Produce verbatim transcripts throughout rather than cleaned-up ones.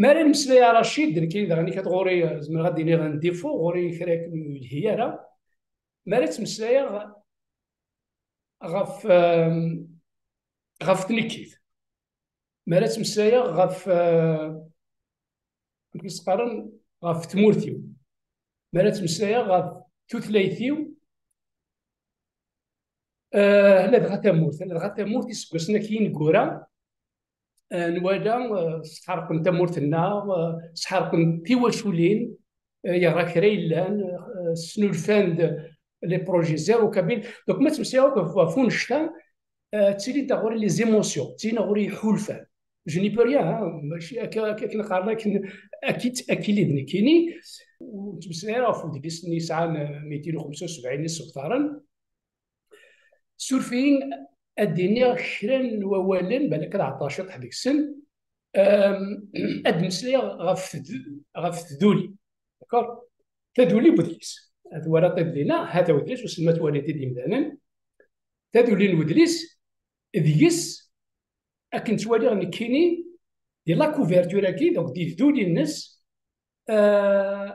Mi ara nemmeslay a Racid, nekkini daɣen ɣur-i, zemreɣ ad d-iniɣ un défaut, ɣur-i kra akken ur yelhi ara. Mi ara ttmeslayeɣ ɣef, ehm, ɣef tnekkit, mi ara ttmeslayeɣ ɣef, eh, amek i s-qqaren, ɣef tmurt-iw, mi ara ttmeslayeɣ ɣef tutlayt-iw, eh, ladɣa tamurt, ladɣa tamurt iseggasen akkin ineggura, eh, nwala, eh, sḥerqen tamurt-nneɣ, eh, sḥerqen tiwaculin, eh, yerra kra yellan, eh, snulfan-d les projets zéro kabyle. Donc, ma ttmeslayeɣ akk ɣef, ɣef wannect-a, eh, ttilin-d ɣur-i les émotions, ttilin ɣur-i iḥulfan. Je n'y peux rien, hein. Mačči akka, akka, akken qqaren, akken, akka, akka i d nekkini. Ur ttmeslayeɣ ara ɣef udlis-nni yesɛan, eh, mitin u xemsa u sebɛin isebtaren. Suref-iyi ad d-iniɣ kra n wawalen, balak ad ɛeṭṭleɣ ciṭ deg-sen. Ehm, ad d-meslayeɣ ɣef td-, ɣef tduli. D'accord? Taduli n wedlis. Ad twalaḍ taduli-a, hata wedlis, wissen ma twalin-t-id yimdanen. Taduli n wedlis, deg-s, akken ttwaliɣ nekkini, di la couverture-agi, donc di tduli-nnes, eh,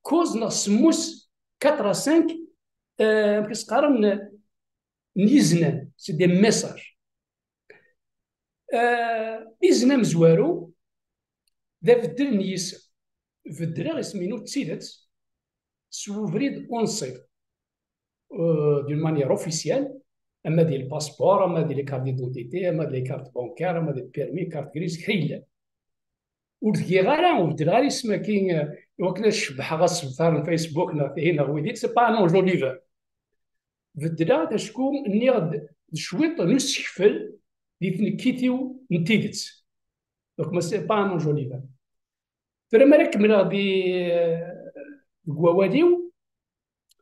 kuẓ neɣ semmus, quatre à cinq, eh, amek i s-qqaren, n yiznan, c'est des messages. Eh, izen amezwaru d abeddel n yisem. Beddleɣ isem-inu d tidet s ubrid unṣib, eh, d'une manière officielle, ama di le passeport, ama di les cartes d'identité, ama di les cartes bancaires, ama di le permis, carte grise, kra yellan. Ur d-giɣ ara, ur beddleɣ ara isem-agi, eh, i wakken ad cebbḥeɣ asebtar n Facebook neɣ tihin neɣ wid-ik, c'est pas un enjeu divers. Beddleɣ-t acku nniɣ-d d cwiṭ n usekfel di tnekkit-iw n tidet. Donc, ma c'est pas un enjeu divers. Tura mi ara kemmleɣ di, deg wawal-iw,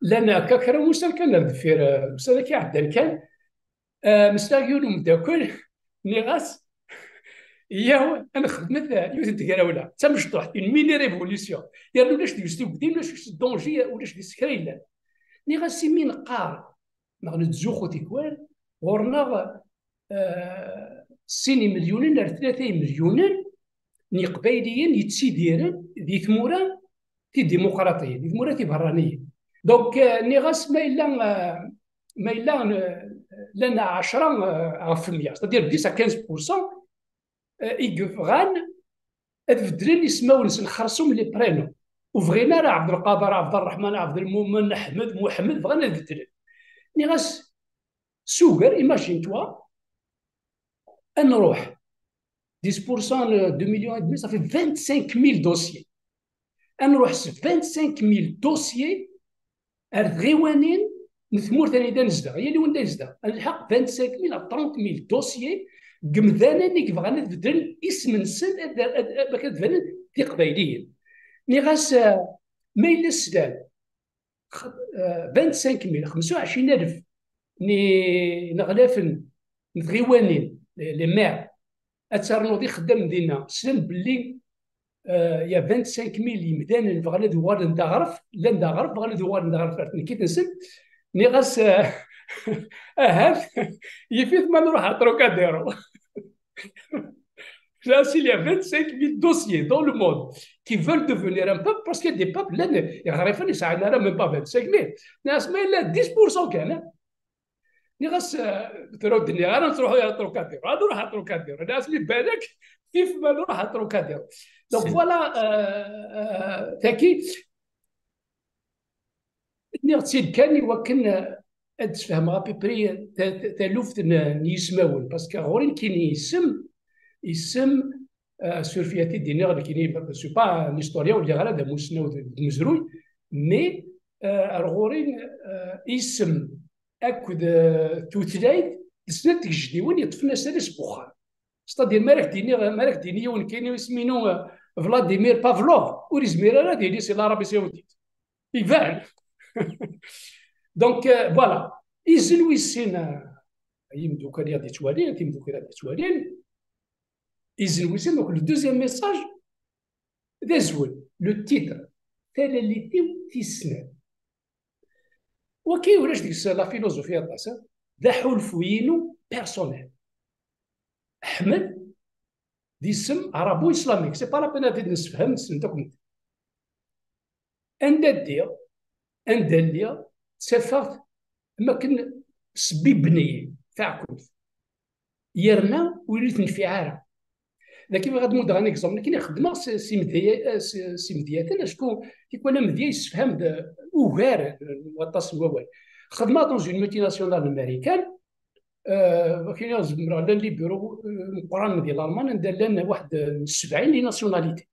llan akka kra n wussan kan ar deffir, eh, ussan-agi iɛeddan kan, eh, meslaɣ yiwen umeddakel, nniɣ-as, yyaw, ad nexdmet, eh, yiwet n tegrawla, d tamecṭuḥt, une mini révolution. Yerna ulac deg-s tuggdi, ulac deg-s danger, ulac deg-s kra yellan. Nniɣ-as, imi neqqar, neɣ nettzuxxu tikwal, ɣur-neɣ, eh, sin imelyunen ar tlata imelyunen n Yiqbayliyen yettidiren di tmura tidimuqraṭiyin, di tmura tiberraniyin. Donc, eh, nniɣ-as, ma yella, eh, ma yella, eh, llan ɛecra, eh, ɣef mya, c'est-à-dire dix à quinze pour cent, eh, i yebɣan ad beddlen ismawen-nsen, xersum les prénoms. Ur bɣin ara Ɛebdelqader, Ɛebderreḥman, Ɛebdelmumen, Ḥmed, Muḥemmed, bɣan ad beddlen. Nniɣ-as, s ugar, imagine-toi, ad nruḥ dix pour cent, deux millions et demi, ça fait vingt-cinq mille dossiers. Ad nruḥ s vingt-cinq mille dossiers ar tɣiwanin n tmurt anida nezdeɣ, yal yiwen da yezdeɣ. Ad nlḥeq vingt-cinq mille à trente mille dossiers n yemdanen i yebɣan ad beddlen isem-nsen, ad, ad, ad, ad banen d Iqbayliyen. Nniɣ-as, eh, ma yella slan, eh, vingt-cinq mille, xemsa u ɛecrin alef n ineɣlafen n tɣiwanin, les, les maires, ad ternuḍ ixeddamen dinna, slan belli, eh, il y a vingt-cinq mille yemdanen bɣan ad uɣalen d aɣref, llan d aɣref, bɣan ad uɣalen d aɣref ar tnekkit-nsen. Nniɣ-as, eh, ahat yif-it ma nruḥ ar Trocadéro. Là, s'il y a vingt-cinq mille dossiers dans le monde qui veulent devenir un peuple, parce qu'il y a des peuples, llan iɣrifen yesɛan ara même pas vingt-cinq mille. Nniɣ-as, ma yella dix pour cent kan, eh? Nniɣ-as, eh, tura ur d-nniɣ ara ad nruḥ ar Trocadéro, ad nruḥ ar Trocadéro. Nniɣ-as, mi balak, kif ma nruḥ ar Trocadéro. Donc, voilà, eh, eh, tagi, nniɣ-tt-id kan i wakken, eh, ad d-sfehmeɣ à peu près ta-, ta-, taluft n, n yismawen. Parce que ɣur-i nekkini isem, isem, eh, suref-iyi ad t-id-iniɣ nekkini, je suis pas un historien, ur lliɣ ara d amussnaw d, d umezruy, mais, eh, ar ɣur-i, eh, isem akked, eh, tutlayt, d snat tgejdiwin yeṭṭfen asalas n wexxam. C'est-à-dire, ma ara k-d-iniɣ, ma ara k-d-ini yiwen kan isem-inu, eh, Vladimir Pavlov, ur izmir ara ad yili si l'Arabie Saoudite. Iban. Donc, euh, voilà. Izen wis sin, euh, ay imdukal i ɣ-d-yettwalin, timeddukal i ɣ-d-yettwalin. Izen wis sin, donc le deuxième message, d azwel, le titre, Talalit-iw tis snat. Waki ulac deg-s la philosophie aṭas, hein? D aḥulfu-inu personnel. Ḥmed, d isem arabo-islamik. C'est pas la peine ad t-id-nessefhem, ssnen-t akk medden. Anda ddiɣ, anda lliɣ, ttafeɣ-t am akken sbibben-iyi taɛkumt, yerna ur iyi-tenfiɛ ara. Dagi bɣiɣ ad muddeɣ un exemple. Nekni xeddmeɣ s, s imedya-, s, s imedyaten, acku tikwal amedya yessefham-d ugar n waṭas n wawal. Xeddmeɣ dans une multinationale américaine, euh, akken i zemreɣ, llan les bureaux, euh, meqqranen di Lalman, anda llan waḥed n sebɛin les nationalités.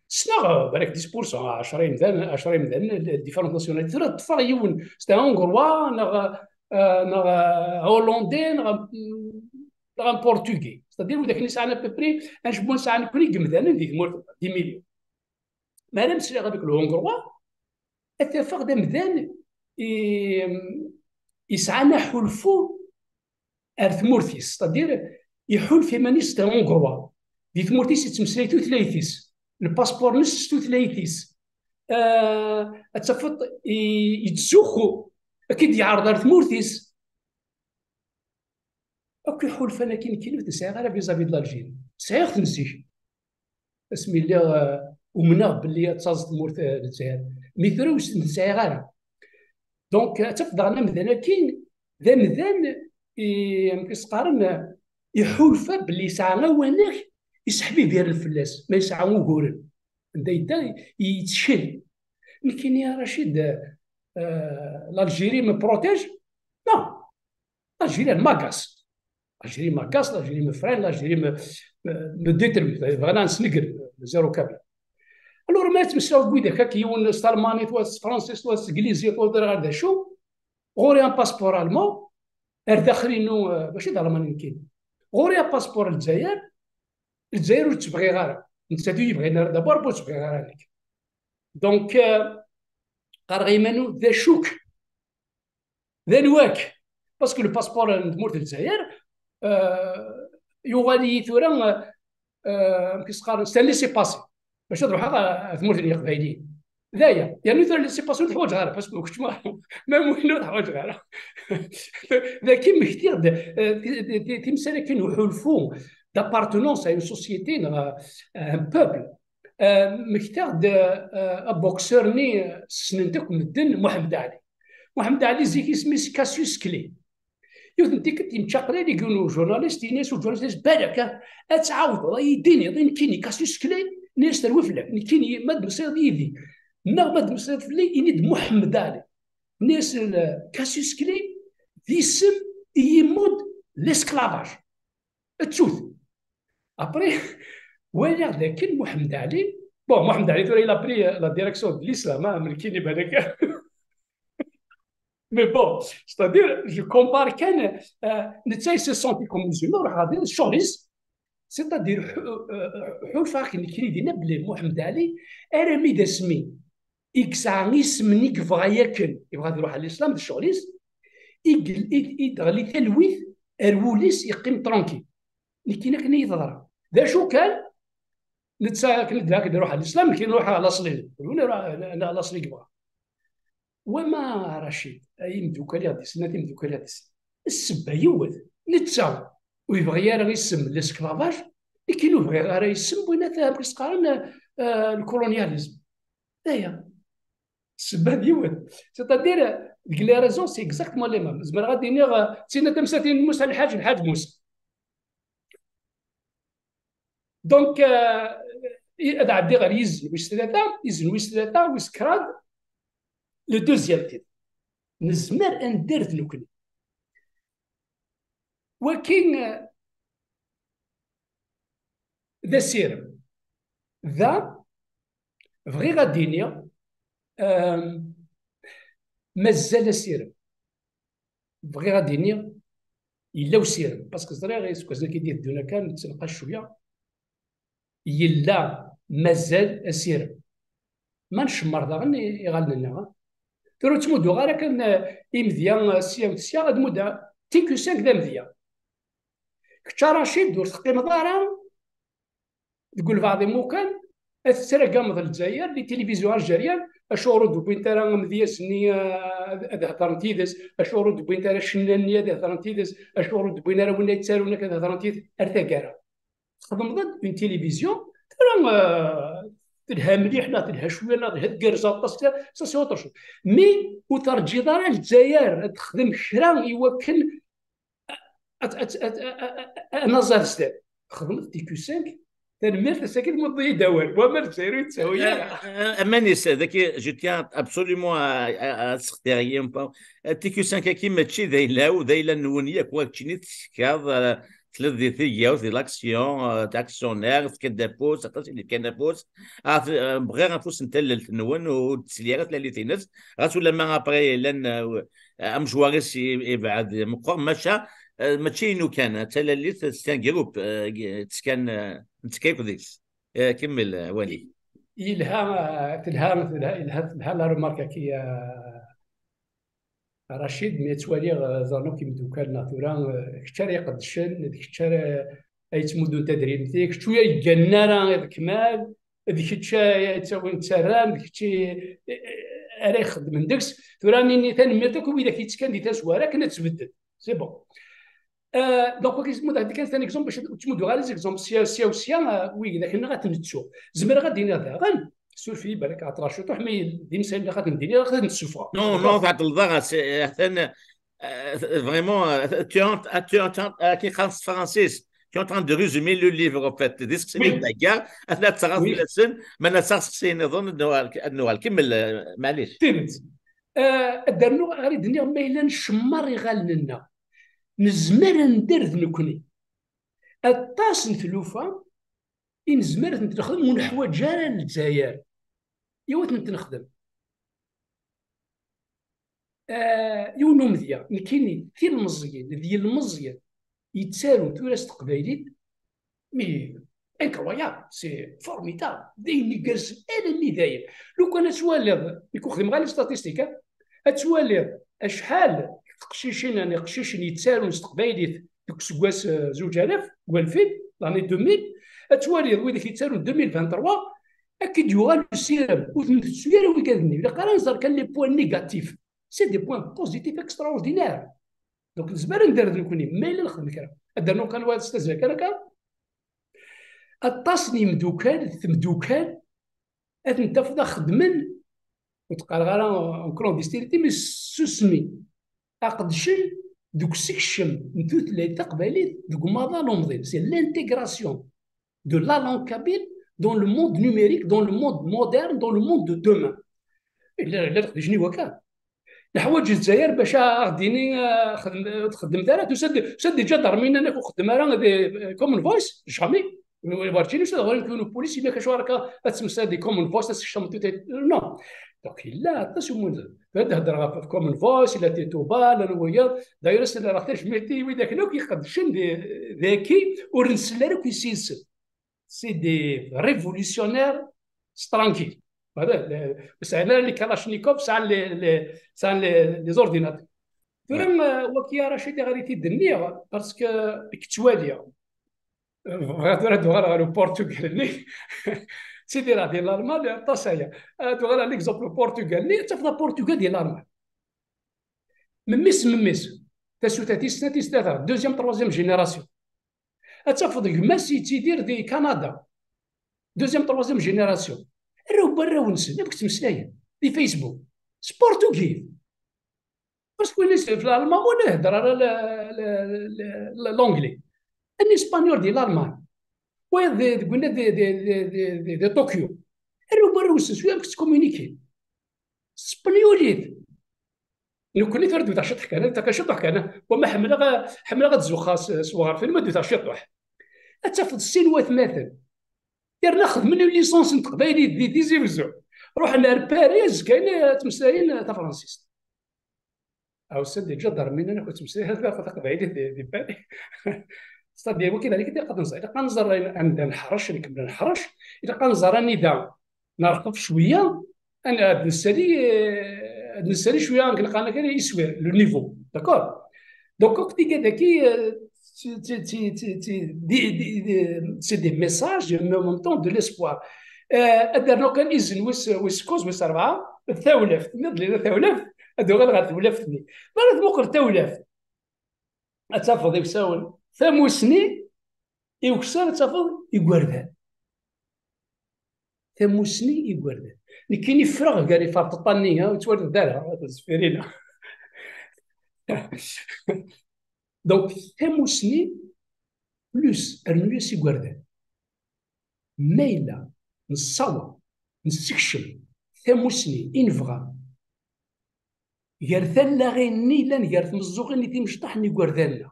Ssneɣ, euh, balak dix pour cent, ɛecra imdanen, ɛecra imdanen, différentes nationalités. Tura ṭṭfeɣ yiwen, c'est un Hongrois, neɣ, euh, neɣ, euh, Hollandais, neɣ, neɣ un Portugais. C'est-à-dire, widak-nni sɛan à peu près, anect n sɛan nekni n yimdanen di tmurt, dix millions. Mi ara meslayeɣ avec le Hongrois, ad t-afeɣ d amdan i, yesɛan aḥulfu ar tmurt-is, c'est-à-dire iḥulfa iman-is d Ahungruwa. Di tmurt-is yettmeslay tutlayt-is, lpaspuṛ-nnes s tutlayt-is. Ah, ad tafeḍ i-, yettzuxxu, ad k-id-yeɛreḍ ar tmurt-is. Akk iḥulfan-agi nekkini ur ten-sɛiɣ ara vis-à-vis de l'Algérie. Sɛiɣ-ten zik. Asmi lliɣ, eh, umneɣ belli ad taẓ tmurt, eh, Lezzayer. Mi tura ur s-ten-sɛiɣ ara. Donc, ad tafeḍ daɣen amdan-agi d amdan i, amek i s-qqaren, iḥulfa belli yesɛa awanek iseḥbibiren fell-as, ma yesɛa uguren. Anda yedda, yettkel. Nekkini, a Racid, eh, l'Algérie me protège? Non. L'Algérie, elle m'agace. L'Algérie m'agace, l'Algérie me freine, l'Algérie me, me, me détruit. Bɣan ad nesnegr, zéro kabyle. Alors, ma yettmeslay deg widak, akka yiwen s talmanit, wa s tefransist, wa s teglizit, wa ur ẓriɣ ara d acu, ɣur-i un passeport allemand, ar daxel-inu, eh, mačči d Alman nekkini. Ɣur-i un passeport n Lezzayer, Lezzayer ur tt-bɣiɣ ara. Nettat ur yi-bɣin ara d'abord, ur tt-bɣiɣ ara nekk. Donc, eh, qqareɣ i yiman-iw, d acu-k? D anwa-k? Parce que le passeport n tmurt n Lezzayer, euh, yuɣal-iyi tura, euh, amek i s-qqaren, c'est un laissez-passer. Bac ad ruḥeɣ ɣer tmurt n Yiqbayliyen. D aya. Yernu tura laissez-passer ur teḥwaǧeɣ ara, parce que kečč ma, ma win ur teḥwaǧeɣ ara. Dagi mmektiɣ-d, euh, ti-, ti-, ti-, timsal akken uḥulfu d'appartenance à une société, neɣ, euh, un peuple. Euh, mmektiɣ-d, euh, aboxeur-nni, euh, ssnen-t akk medden, Muḥemmed Ɛli. Muḥemmed Ɛli zik isem-is Cassius Clay. Yiwet n tikkelt yemčaqlal i yiwen ujurnalist, yenna-yas ujurnalist, balak, ah, ad tɛawdeḍ ad yi-d-tiniḍ i nekkini Cassius Clay, nni-as terwi fell-ak, nekkini ma d-temsiḍ yid-i, neɣ ma d-temsiḍ fell-i, ini-d Muḥemmed Ɛli. Nni-as, Cassius Clay d isem i yimmud l'esclavage. Ttut. Après, walaɣ dakken Muḥemmed Ɛli, bon, Muḥemmed Ɛli tura il a pris, euh, la direction de l'islam, hein, am nekkini balak. Mais bon, c'est-à-dire, je compare kan, euh, netta il se sentit comme musulman, ruḥ ɣer din, ccɣel-is, c'est-à-dire, ḥu-, euh, euh, ḥulfaɣ akken nekkini dinna belli Muḥemmed Ɛli, armi d asmi i yesɛa isem-nni i yebɣa yakan, yebɣa ad iruḥ ɣer l'islam, d ccɣel-is, i yel-, i, i d-teɣli talwit ar wul-is, yeqqim tranquille. Nekkini akken i yi-teḍra. D acu kan, netta akken d-, akken iruḥ ɣer l'islam, nekkini nruḥ ɣer laṣel-inu. Win iruḥ ɣer laṣel i yebɣa. Wama Racid, ay imdukal i ɣ-d-isnen, ay imdukal i ɣ-d-isnen. Ssebba yiwet, netta ur yebɣi ara isem l'esclavage, nekkini ur bɣiɣ ara isem win ata, amek i s-qqaren, euh, le colonialisme. D aya. Ssebba d yiwet. C'est-à-dire, deg les raisons, c'est exactement les mêmes. Zemreɣ ad d-iniɣ, euh, d tinna tamsatin n Musa Lḥaǧ, Lḥaǧ Musa. Donc, euh, i-, ad ɛeddiɣ ɣer yizen wis tlata, izen wis tlata, wis kraḍ, le deuxième titre. Nezmer ad nedder d nekkni. Waki, euh, d asirem. Da, bɣiɣ ad d-iniɣ, euh, mazal asirem. Bɣiɣ ad d-iniɣ, yella usirem. Parce que ẓriɣ iseggasen-agi d-iteddun akka, nettenqac cwiya. Yella, mazal asirem. Ma ncemmer daɣen i-, iɣallen-nneɣ, ha? Tura ur ttmudduɣ ara kan, eh, imedya, eh, sya u sya, ad muddeɣ T Q cinq d amedya. Kečč a Racid ur teqqimeḍ ara deg ulbeɛḍ imukan, ad tettragameḍ Lezzayer, les télévisions algériennes, acuɣer ur d-wwint ara amedyaz-nni, eh, ad, ad hedrent yid-s, acuɣer ur d-wwint ara cenna-nni ad hedrent yid-s, acuɣer ur d-wwin ara winna yettarun akka ad hedrent yid-s, ar taggara. Txedmeḍ-d une télévision, tura, euh, telha mliḥ, neɣ telha cwiya, neɣ telha, tgerrez aṭas, ça, c'est autre chose. Mais ur terǧiḍ ara Lezzayer ad texdem kra i wakken ad, ad, ad, ad, ad, ad naẓ ar zdat. Xedmeḍ T Q cinq, tanemmirt, ass-agi tmuḍ-iyi-d awal. Wama Lezzayer ur yettawi ara. Aman-is, daki, je tiens absolument à, à, à sextiɣ yiwen. T Q cinq-agi mačči d ayla-w, d ayla-nwen yakk, wa keččini tsekkaḍ, euh, telliḍ di tigawt, di l'action, euh, t'es actionnaire, tefkiḍ-d afus, aṭas i d-yefkan afus. Ah, t-, euh, bɣiɣ afus n tallelt-nwen, ur d-tesli ara tlalit-ines. Ɣas ulamma après llan, euh, amecwar-is i-, ibɛed meqqer, maca, euh, mačči inu kan, d talalit, c'est un groupe, euh, teskan, euh, nettekka akk deg-s. Eh, kemmel, eh, wali. Yelha, eh, telha, telha, yelha, telha la remarque-agi, eh, Rachid, mi ttwaliɣ, eh, ẓran akk imeddukal-nneɣ tura, eh, kečč ara iqeddcen, d kečč ara, eh, yettmuddun tadrimt-ik, kečč ur yegganen ara iḍekmal, d kečč ara yettawin ttarran, d kečč i, eh, ara ixeddmen deg-s. Tura nini tanemmirt akk i widak yettekkan di tazwara akken ad tbeddel. C'est bon. Euh, donc, wagi, zmudeɣ-d kan un exemple, bac ur ttmudduɣ ara les exemples sya, sya u sya, euh, wigi d akken ad ten-nettu. Zemreɣ ad d-iniɣ daɣen, suref-iyi, balak ɛeṭṭleɣ ciṭuḥ, mais d imsalen ad ten-d-iniɣ, ad ten-ssufɣeɣ. Non, non, tɛeṭṭleḍ ara, c'est, euh, atan, euh, vraiment, euh, tu es en, tu es en train, euh, akken qqaren s tefransist, tu es en train de résumer le livre, en fait. D iseqsiyen i d-thegga, ad ten-ad taɣeḍ fell-asen, ma nessaɣ seqsiyen nniḍen, ad nuɣal, ad nuɣal. Kemmel, euh, maɛlic. Tidet. Euh, ad d-rnuɣ ɣer i d-nniɣ ma yella ncemmer iɣallen-nneɣ. Nezmer ad nedder d nekkni. Aṭas n tlufa i nezmer ad tent-nexdem ur neḥwaǧ ara Lezzayer. Yiwet n t-nexdem. Ah, yiwen n umedya, nekkini, d tilmeẓyin, d yilmeẓyen yettarun tura s teqbaylit, mais incroyable, c'est formidable, d ayen igerrzen almi dayen. Lukan ad twaliḍ, nekk ur xdimeɣ ara les statistiques, ad twaliḍ acḥal teqcicin, yani, iqcicen yettarun s teqbaylit deg useggas, eh, zuǧ alaf, deg walfin, l'année deux mille, ad twaliḍ widak yettarun deux mille vingt-trois, ad k-id-yuɣal usirem, ur ten-tettu ara wigad-nni. Ilaq ara nẓer kan les points négatifs. C'est des points positifs extraordinaires. Donc, nezmer ad nedder d nekkni, ma yella nexdem kra. Ad d-rnuɣ kan wayeḍ s tazzla kan akka. Aṭas n yimdukal, d temdukal, ad ten-tafeḍ a xedmen, ur tt-qqareɣ ara en clandestinité, mais s tsusmi, aqedcen deg usekcem n tutlayt taqbaylit deg umaḍal umḍin. C'est l'intégration de la langue kabyle dans le monde numérique, dans le monde moderne, dans le monde de demain. Illa, illa leqdic-nni wakka. Neḥwaǧ Lezzayer bac a, a ɣ-d-yini, ah, xedm-, ur txeddmemt ara. Tusa-d, tusa-d iǧadarmiyen-nni ur xeddem ara di, eh, Common Voice, jamais. Werǧin usa-d ɣur-i yiwen upulis, yenna-k acuɣer akka ad tmeslayeḍ di Common Voice, ad tsekcmeḍ tutlayt. Non. Donc, yella aṭas n umundel. Ad d-hedreɣ ɣef Common Voice, yella Titoba, llan wiyaḍ. D'ailleurs, ad sen-rreɣ tajmilt i widak akk iqeddcen di, daki, ur nsell ara akk yes-sen. C'est des révolutionnaires tranquilles. Voilà, le, sɛan les kalachnikovs, sɛan les, les, sɛan les, les ordinateurs. Tura, euh, wagi a Racid, ɣer i t-id-nniɣ, parce que i k-ttwaliɣ. Bɣiɣ tura ad uɣaleɣ ɣer Portugal-nni. Ttidireɣ di Lalman, aṭas aya. Ad uɣaleɣ l'exemple Portugal-nni, ad tafeḍ Portugal di Lalman. Memmi-s, memmi-s. Tasuta tis snat, tis tlata, deuxième, troisième génération. Ad tafeḍ gma-s yettidir di Kanada. Deuxième, troisième génération. Arraw n warraw-nsen, amek ttmeslayen? Di Facebook. S portugais. Parce que win f l'Alman, ur ihedder ara l-, l-, l-, l-, l'anglais. Un espagnol di l'Allemagne. Wayeḍ di, deg winna di, di, di, di, di, di Tokyo. Arraw n warraw-nsen, s win amek ttcommuniquin. S tespenyulit. Nekkni tura d-wteɣ ciṭuḥ kan, d-wteɣ ciṭuḥ kan. Wama ḥemmleɣ, ḥemmleɣ ad zuxxeɣ s, s uɣerfan, ma d-wteɣ ciṭuḥ. Ad tafeḍ sin watmaten. Yerna xedmen une licence n teqbaylit di Tizi Wezzu. Ruḥen ar Paris, azekka-nni ad ttmeslayen tafransist. Ɛussen di ǧadarmiyen, anak ur ttmeslayen ara taqbaylit di, di Paris. C'est-à-dire, wagi d ayen ilaq ad nẓer. Ilaq ad nẓer ayen, anda neḥrec, nkemmel neḥrec. Ilaq ad nẓer anida nerqef cwiya, ad, ad nessali, eh, ad nessali cwiya, akken qqaren akka, iswi, le niveau. D'accord? Donc, akk tigad-agi, euh, c'est, c'est, c'est, c'est, c'est des, des, des, c'est des messages, mais en même temps de l'espoir. Euh, ad d-rnuɣ kan izen wis, wis kuẓ, wis rebɛa, tawlaft. Nniḍ-d lila tawlaft, ad uɣaleɣ ɣer tewlaft-nni. Mi ara tmuqel tawlaft, ad tafeḍ iwsawen, tamusni, i ukessar ad tafeḍ igerdan. Tamusni igerdan. Nekkini ffreɣ gar iferṭeṭṭa-nni, ha, ur ttwaliḍ ara, zeffir-ina. Donc, tamusni, plus, rnu-yas igerdan. Ma yella nessaweḍ, nessekcem tamusni i nebɣa gar tallaɣin-nni yellan gar tmeẓẓuɣin i timecṭaḥ n igerdan-nneɣ,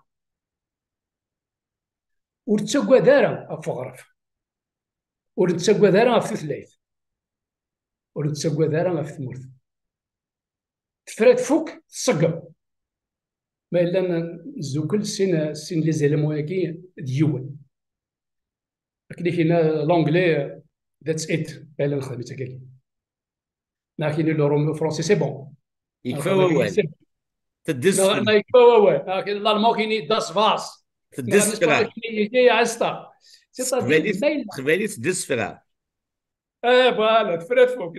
ur nettagad ara ɣef uɣref, ur nettagad ara ɣef tutlayt, ur nettagad ara ɣef tmurt. Tefra tfuk, tṣeggem. Ma yella n-, nzukkel sin, sin les éléments-agi d yiwen. Akken i k-yenna l'anglais, that's it. Ma yella nexdem-itt akkagi. Neɣ k-yenna le roman français, c'est bon. Yekfa wawal. Teddes. Neɣ yekfa wawal. Neɣ l'allemand k-yenna das war's. Teddes fell-aɣ. C'est-à-dire, teqbaylit teddes fell-aɣ. Eh, voilà, tefra tfuk,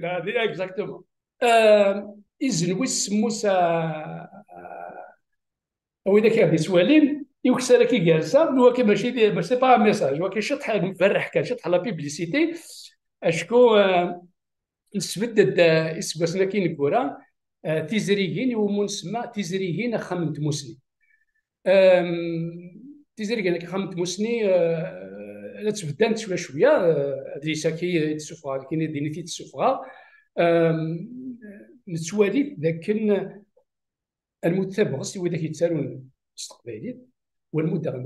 exactement. Euh, izen wis semmus, euh, euh, a widak i ɣ-d-ittwalin, i ukessar-agi gar-asen, n waki mačči d, mačči c'est pas un message, waki ciṭḥ n berreḥ kan, ciṭḥ la publicité, acku, euh, nesbedd-d, euh, iseggasen-agi ineggura, euh, tizrigin iwumi nsemma tizrigin axxam n tmusni. Euh, tizrigin-agi axxam n tmusni, euh, la ttbeddant cwiya cwiya, euh, adlis-agi i d-ssufɣeɣ, nekkini d din i t-id-ssufɣeɣ. Euh, nettwali dakken lmut tabɣest i widak yettarun s teqbaylit, u lmut daɣen,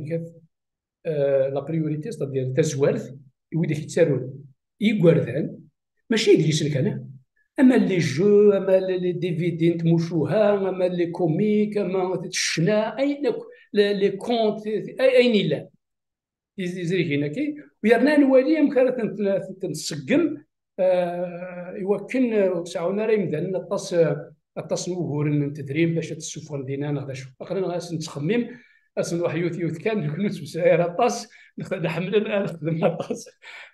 euh, la priorité, c'est-à-dire tazwart, i widak yettarun i yigerdan, mačči idlisen kan, ama les jeux, ama les D V D n tmucuha, ama les comics, ama ccna, ayen akk, les, les contes, ay-, ayen yellan. Tiz-, tizrigin-agi, u yerna ad nwali amek ara tent-, tent-, tent-nṣeggem, euh, i wakken, euh, ur seɛɛun ara yimdanen aṭas, euh, aṭas n wuguren n tedrimt bac ad tt-ssufɣen dinna neɣ d acu. Aql-aneɣ ad s-nettxemmim, ad s-nruḥ yiwet yiwet kan, ur nettmeslay ara aṭas, nḥemmel ad nexdem aṭas.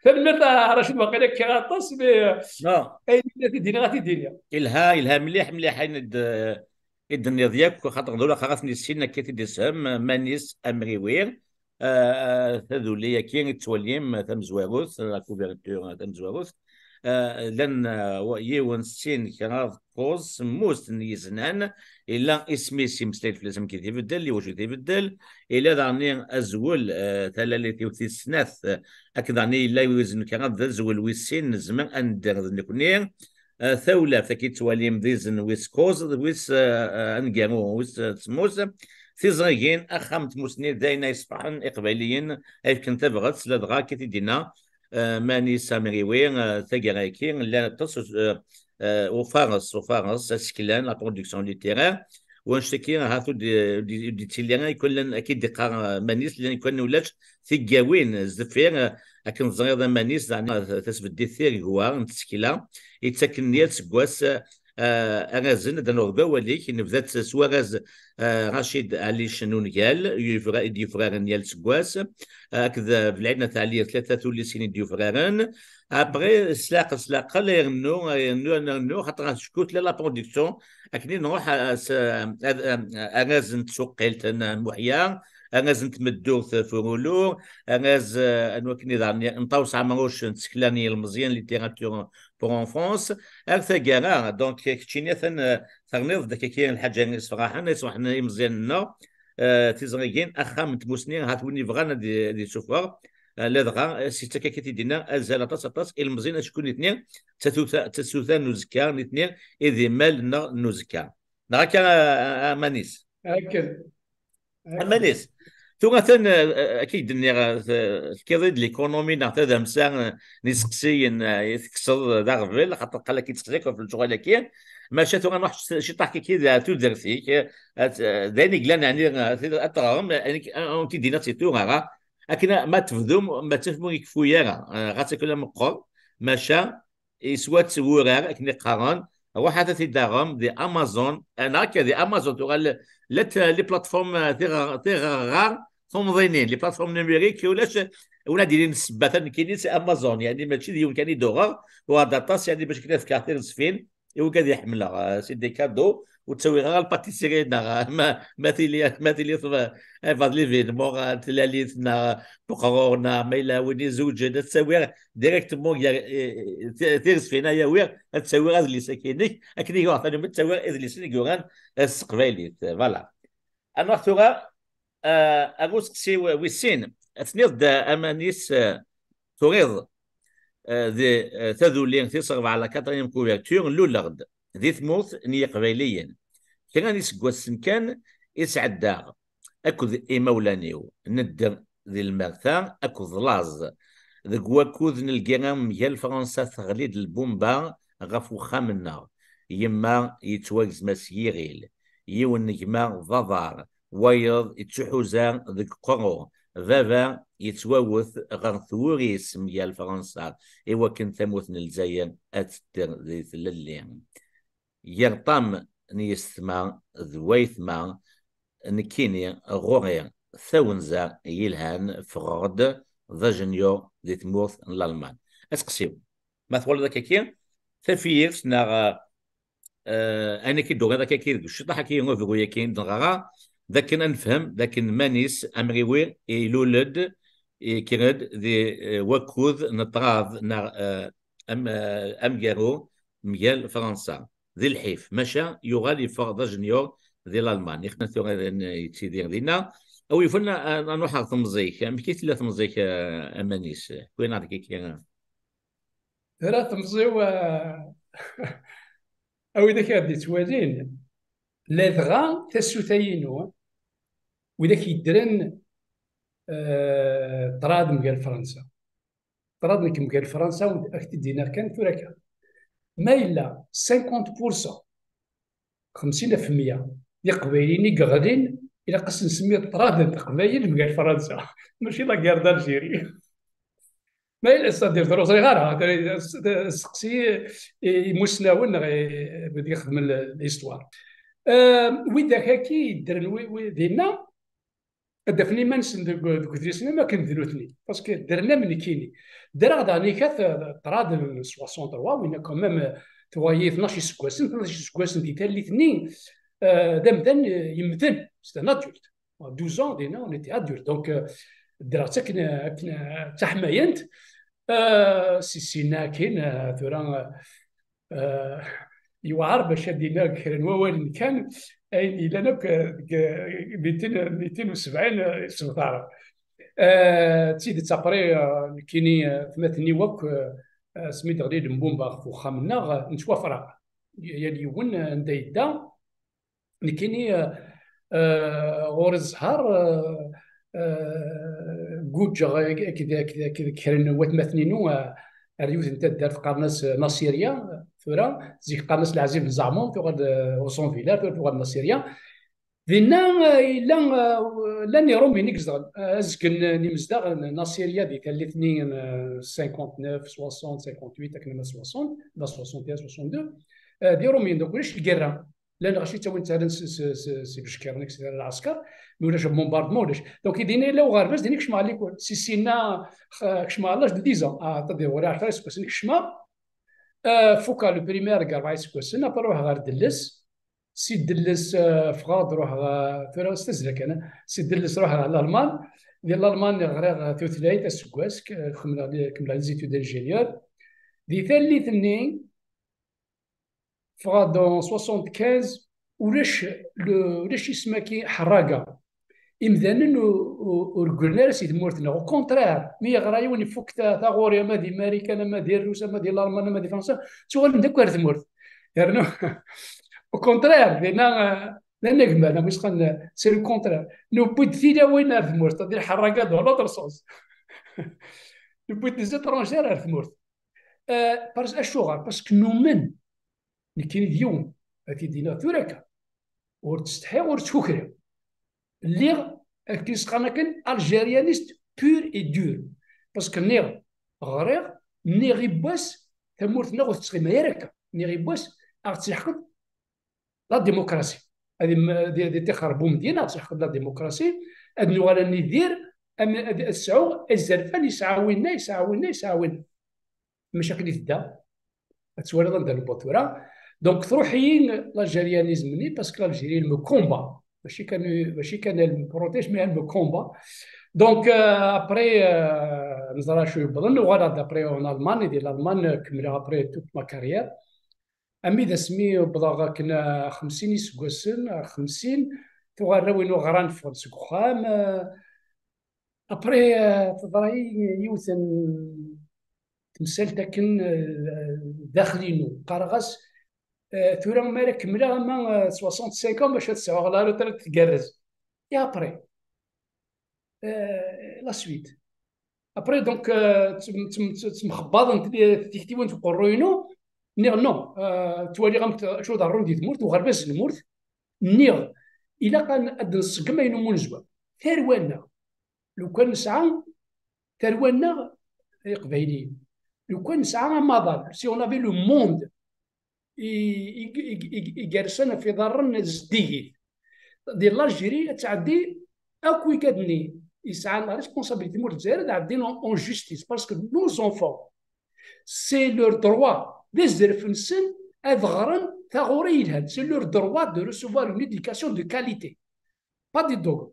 Tanemmirt a Racid, waqila kkiɣ aṭas, mais, euh, ayen i d-iniɣ ad t-id-iniɣ. Ilha, ilha mliḥ, mliḥ ayen d-, i d-tenniḍ yakk, xaṭer d ulaqaq ad ten-issin akka i t-id-ishem Manis Amriwi. Ah, ah, taduli-agi i tettwalim tamezwarut, la couverture tamezwarut, ah, llan, ah, wa-, yiwen, sin, kraḍ, kuẓ, semmus n yiznan, ila isem-is, imeslay fell-as amek i t-ibeddel, iwacu i t-ibeddel, ila daɣen azwel, ah, talalit-iw tis snat, ah, akked daɣen yella izen kraḍ d azwel wis sin, nezmer ad nedder d nekni, ah, tawlaft, akka i tettwalim d izen wis kuẓ, d wis, ah, ah, aneggaru, wis, ah, semmus. Tiẓrigin, axxam n tmusni, d ayen ay sefḥen Iqbayliyen, ay fken tabɣest, ladɣa akka i t-id-yenna, ah, Manis Amriwi, ah, taggara-agi, llan aṭas, ah, ah, ufares, ufares, aseklan, la production littéraire, wanect-agi, ahat ur d-, ur d-, ur d-yettili ara, i kul llan, akka i d-iqqar, ah, Manis, llan i kul ulac, tigawin sdeffir, eh, akken teẓriḍ a Manis, zeɛma tasbeddit tiregwa n tsekla, yettakken yal seg wass, eh, arrazen, ad d-naweḍ deg wawal-ik, nebda-tt s warraz, eh, Racid Ɛlic n Ungal, yufra-, i d-yufraren yal seg wass, eh, akked, eh, Belɛid n At Ɛli, tlata tullisin i d-yufraren. Après, s leɛqel, s leɛqel, irennu, irennu, irennu, xaṭer acku tella la production, akken i nruḥ, eh, s, eh, ad, eh, arraz n tsuqqilt n Muḥya, arraz n tmeddurt Furulu, arraz, eh, anwa akken i daɣen, n Ṭawes Ɛemruc n tsekla n yilmeẓyen, littérature pour enfance, ar taggara. Donc, keččini atan, eh, terniḍ-d akka lḥaǧa i yessefraḥen, i yessefraḥen imeẓyanen-nneɣ, eh, tiẓrigin, axxam n tmusni, ahat win yebɣan ad y-, ad yessufeɣ, eh, ladɣa, eh, s yettak akka i d-yenna, azal aṭas, aṭas, ilemẓiyen acku nitni d tasuta, d tasuta n uzekka, nitni i d imal-nneɣ n uzekka. Neɣ akka, a, a, a Manis? Akken. Akken. A Manis, tura atan, eh, akka i d-nniɣ, eh, te-, tefkiḍ-id l'économie neɣ tadamsa, eh, n yiseqsiyen, eh, i tekkseḍ d aɣbel, xaṭer qal akka i d-seqsiɣ ɣef lecɣal-agi. Maca tura nruḥ c-, ciṭaḥ kiki d tudert-ik, eh, ad, eh, d ayen i yellan, yeɛni, eh, tid-, ad teɣrem, eh, ayen i k-, eh, ur t-id-yenna si tura ara. Akken ma tebdum, ma tafem ur ikeffu ara, eh, ɣas akken am meqqer, maca, yeswa-tt wurar, akken i qqaren, ruḥ ad t-id-taɣem di Amazon, eh, neɣ akka di Amazon tuɣal, la t-, les plateformes, eh, tiɣ-, tiɣerɣar tumḍinin, les plateformes numériques, ulac, ula d-ilin ssebbat nekkini si Amazon, yeɛni mačči d yiwen kan i d-uɣeɣ, uɣeɣ-d aṭas, yeɛni bac akken ad fkeɣ tiresfin, i wigad i ḥemmleɣ, eh, c'est des cadeaux, ur ttawiɣ ara lpatissier neɣ, eh, ma, ma tili, ma tili tf-, eh, بعض l'événement, eh, tlalit neɣ, eh, uqrur neɣ ma yella win izewǧen, ad ttawiɣ directement gar, eh, eh, ti-, tiresfin ay awiɣ, ad ttawiɣ adlis-agi-inek, akken i yuɣ tanumi ad ttawiɣ idlisen i yuran, eh, s teqbaylit. Voilà. Ad nruḥ tura, eh, ar useqsi w-, wis sin. Ad tniḍ-d, eh, aman-is, eh, turiḍ, eh, di, eh, taduli tis rebɛa, la quatrième couverture, luleɣ-d di tmurt n Yiqbayliyen. Kra n iseggasen kan i sɛeddaɣ akked imawlan-iw, nedder di lmerta akked laẓ. Deg wakud n lgirra mgal Fransa teɣli-d lbumba ɣef uxxam-nneɣ. Yemma yettwagzem-as yiɣil. Yiwen n gma d aḍar, wayeḍ yettuḥuza deg uqerru. Baba yettwawet ɣer twuri-s mgal Fransa, i wakken tamurt n Lezzayer ad tedder di tlelli. Gar ṭṭam n yessetma d waytma, nekkini ɣur-i tawenza yelhan, ffɣeɣ-d d ajenyur di tmurt n Lalman. Aseqsi-w, ma twalaḍ akkaki, tafyirt neɣ, eh, ayen akka i d-turiḍ akkaki deg uciṭaḥ-agi, aberru-yagi i d-neɣra, d akken ad nefhem d akken Manis Amriwi ilul-d, yekker-d di, eh, wakud n ṭṭrad neɣ, eh, am-, eh, amgaru mgal Fransa. Di lḥif, maca yuɣal yeffeɣ d ajenyur di Lalman. Ixdem tura yettidir dinna. A wi yufan, a, a nruḥ ɣer temẓi-k. Amek i tella temẓi-k, eh, a Manis? Win-a deg-, Tura temẓi-w, eh, a widak i ɣ-d-yettwalin, ladɣa tasuta-inu, widak yeddren, eh, ṭṭrad mgal Fransa. Ṭṭrad nekk mgal Fransa, ad ak-t-id-iniɣ kan tura kan. Ma yella cinquante pour cent, xemsin ɣef mya, d Iqbayliyen i yeɣlin, ilaq ad s-nsemmi ṭṭrad n Leqbayel mgal Fransa, mačči la guerre d'Algérie. Ma yella, c'est-à-dire, ur ẓriɣ ara, seqsi i imusnawen neɣ i, i yexdmen l'histoire. Euh, widak-agi yeddren wi, wi, dinna, ad d-afen iman-nsen deg, deg udlis-nni, am akken d nutni. Parce que ddren am nekkini. Ddreɣ daɣen ikat, eh, ṭṭrad n soixante-trois, winna quand même, eh, tuɣa-yi tnac iseggasen, tnac iseggasen di tallit-nni, eh, d amdan, eh, yemmden, c'est un adulte. À douze ans, dinna, on était adulte. Donc, eh, ddreɣ-tt akken, akken, eh, d taḥmayant. Eh, si sinna akin, eh, tura, eh, Eh, yewɛer bac ad d-iniɣ deg kra n wawalen kan, ayen yellan akk, eh, deg, eh, mitin, mitin u sebɛin, eh, isebtar. Eh, d tidet, après, eh, nekkini, eh, atmaten-iw akk, eh, asmi d-ɣli lembumba ɣef uxxam-nneɣ, eh, nettwafraq. Yal yiwen, eh, anda yedda, nekkini, eh, eh, ɣur-i zzher, eh, eh, guǧǧeɣ ak-, akked, akked, akked kra n watmaten-inu, eh, ar yiwet n taddart qqaren-as, eh, Nasirya, tura, zik qqaren-as Leɛzib n Zaɛmum, tuɣal, eh, Uṣun Villar, tura tuɣal Nasirya. Dinna, eh, yella, eh, llan Iṛumyen i izedɣen, eh, azgen n imezdaɣ n Nasirya di tallit-nni n, eh, cinquante-neuf, soixante, cinquante-huit, akken ma soixante, la soixante et un, soixante-deux, eh, d Iṛumyen, donc ulac lgirra. Llan ɣaci ttawin ttaren s, s, s, s ibeckiren, et cetera, lɛesker, ma ulac bombardement, ulac. Donc, dinna yella uɣerbaz, dinna kecmeɣ ɣer likul. Si sinna, x-, kecmeɣ ɣer l'âge de dix ans. Ah, aṭṭa di ɣur-i ɛecra iseggasen i kecmeɣ. Ah, fukeɣ le primaire deg rebɛa iseggasen, après ruḥeɣ ɣer Delles. Si Delles, ah, ffɣeɣ-d, ruḥeɣ, ah, tura s tazzla kan, ah. Si Delles ruḥeɣ ɣer Lalman. Di Lalman ɣriɣ, ah, tutlayt aseggas, k-, kemmleɣ, kemmleɣ les études d'ingénieur. Di tallit-nni, ffɣeɣ-d en soixante-quinze, ulac le, ulac isem-agi ḥerraga. Imdanen u-, u-, ur regglen ara si tmurt-nneɣ. Au contraire, mi yeɣra yiwen ifuk ta-, taɣuri, ama di Marikan, ama di Rrus, ama di Lalman, ama di Fransa, ttuɣalen-d akk ar tmurt. Yernu, au contraire, dinna, eh, d anagmal, am wis qqaren, eh, c'est le contraire. Newwi-d tilawin ar tmurt, c'est-à-dire ḥerraga dans l'autre sens. Newwi-d des étrangers ar tmurt. Eh, parce, acuɣer? Parce que numen, nekkini d yiwen, ad t-id-iniɣ tura akka, ur ttsetḥiɣ, ur ttkukriɣ. Lliɣ, akken i s-qqaren akken, algérianiste pur et dur. Parce que nniɣ, ɣriɣ, nniɣ yiwwas, tamurt-nneɣ ur tettɣimi ara akka. Nniɣ yiwwas, ad ɣ-tt-yeḥqed la démocratie. Ad im-, ad, ad iṭixer Boumediene, ad ɣ-tt-yeḥqed la démocratie, ad nuɣal ad nidir, am-, ad, ad sɛuɣ azerfan, yesɛa winna, yesɛa winna, yesɛa winna. Maca akken i tedda, ad twaliḍ anda newweḍ tura. Donc, truḥ-iyi l'algérianisme-nni, parce que l'Algérie, elle me combat. Mačči kan, mačči kan elle me protège, mais elle me combat. Donc, euh, après, euh, neẓra acu yewwḍen, uɣaleɣ-d après en Allemagne, di l'Allemagne, kemmleɣ après toute ma carrière. Ami d asmi wwḍeɣ akken, euh, xemsin iseggasen, euh, xemsin, tuɣ arraw-inu ɣran ffɣen seg uxxam. Euh, après, euh, teḍra-yi yiwet n temsalt akken, euh, daxel-inu. Qqareɣ-as, euh, tura mi ara kemmleɣ ama, euh, soixante-cinq ans, bac ad sɛuɣ la retraite tgerrez. Et après, euh, la suite. Après, donc, euh, ttem-, ttem-, ttemxebbaḍent tiktiwin deg uqerruy-inu. Nniɣ, non, euh, ttwaliɣ amek acu ḍerrun di tmurt, uɣerbaz n tmurt. Nniɣ, ilaq ad, ad nṣeggem ayen umi nezwar. Tarwa-nneɣ, lukan nesɛa tarwa-nneɣ, Iqbayliyen, lukan nesɛa amaḍal, si on avait le monde i, i, i, i, i yersan ɣef iḍarren zeddigit. Di l'Algérie, ad tɛeddi akk wigad-nni yesɛan la responsabilité n tmurt n Lezzayer, ad ɛeddin en, en justice, parce que nos enfants, c'est leur droit, d azref-nsen ad ɣren taɣuri yelhan, c'est leur droit de recevoir une éducation de qualité, pas des dogmes.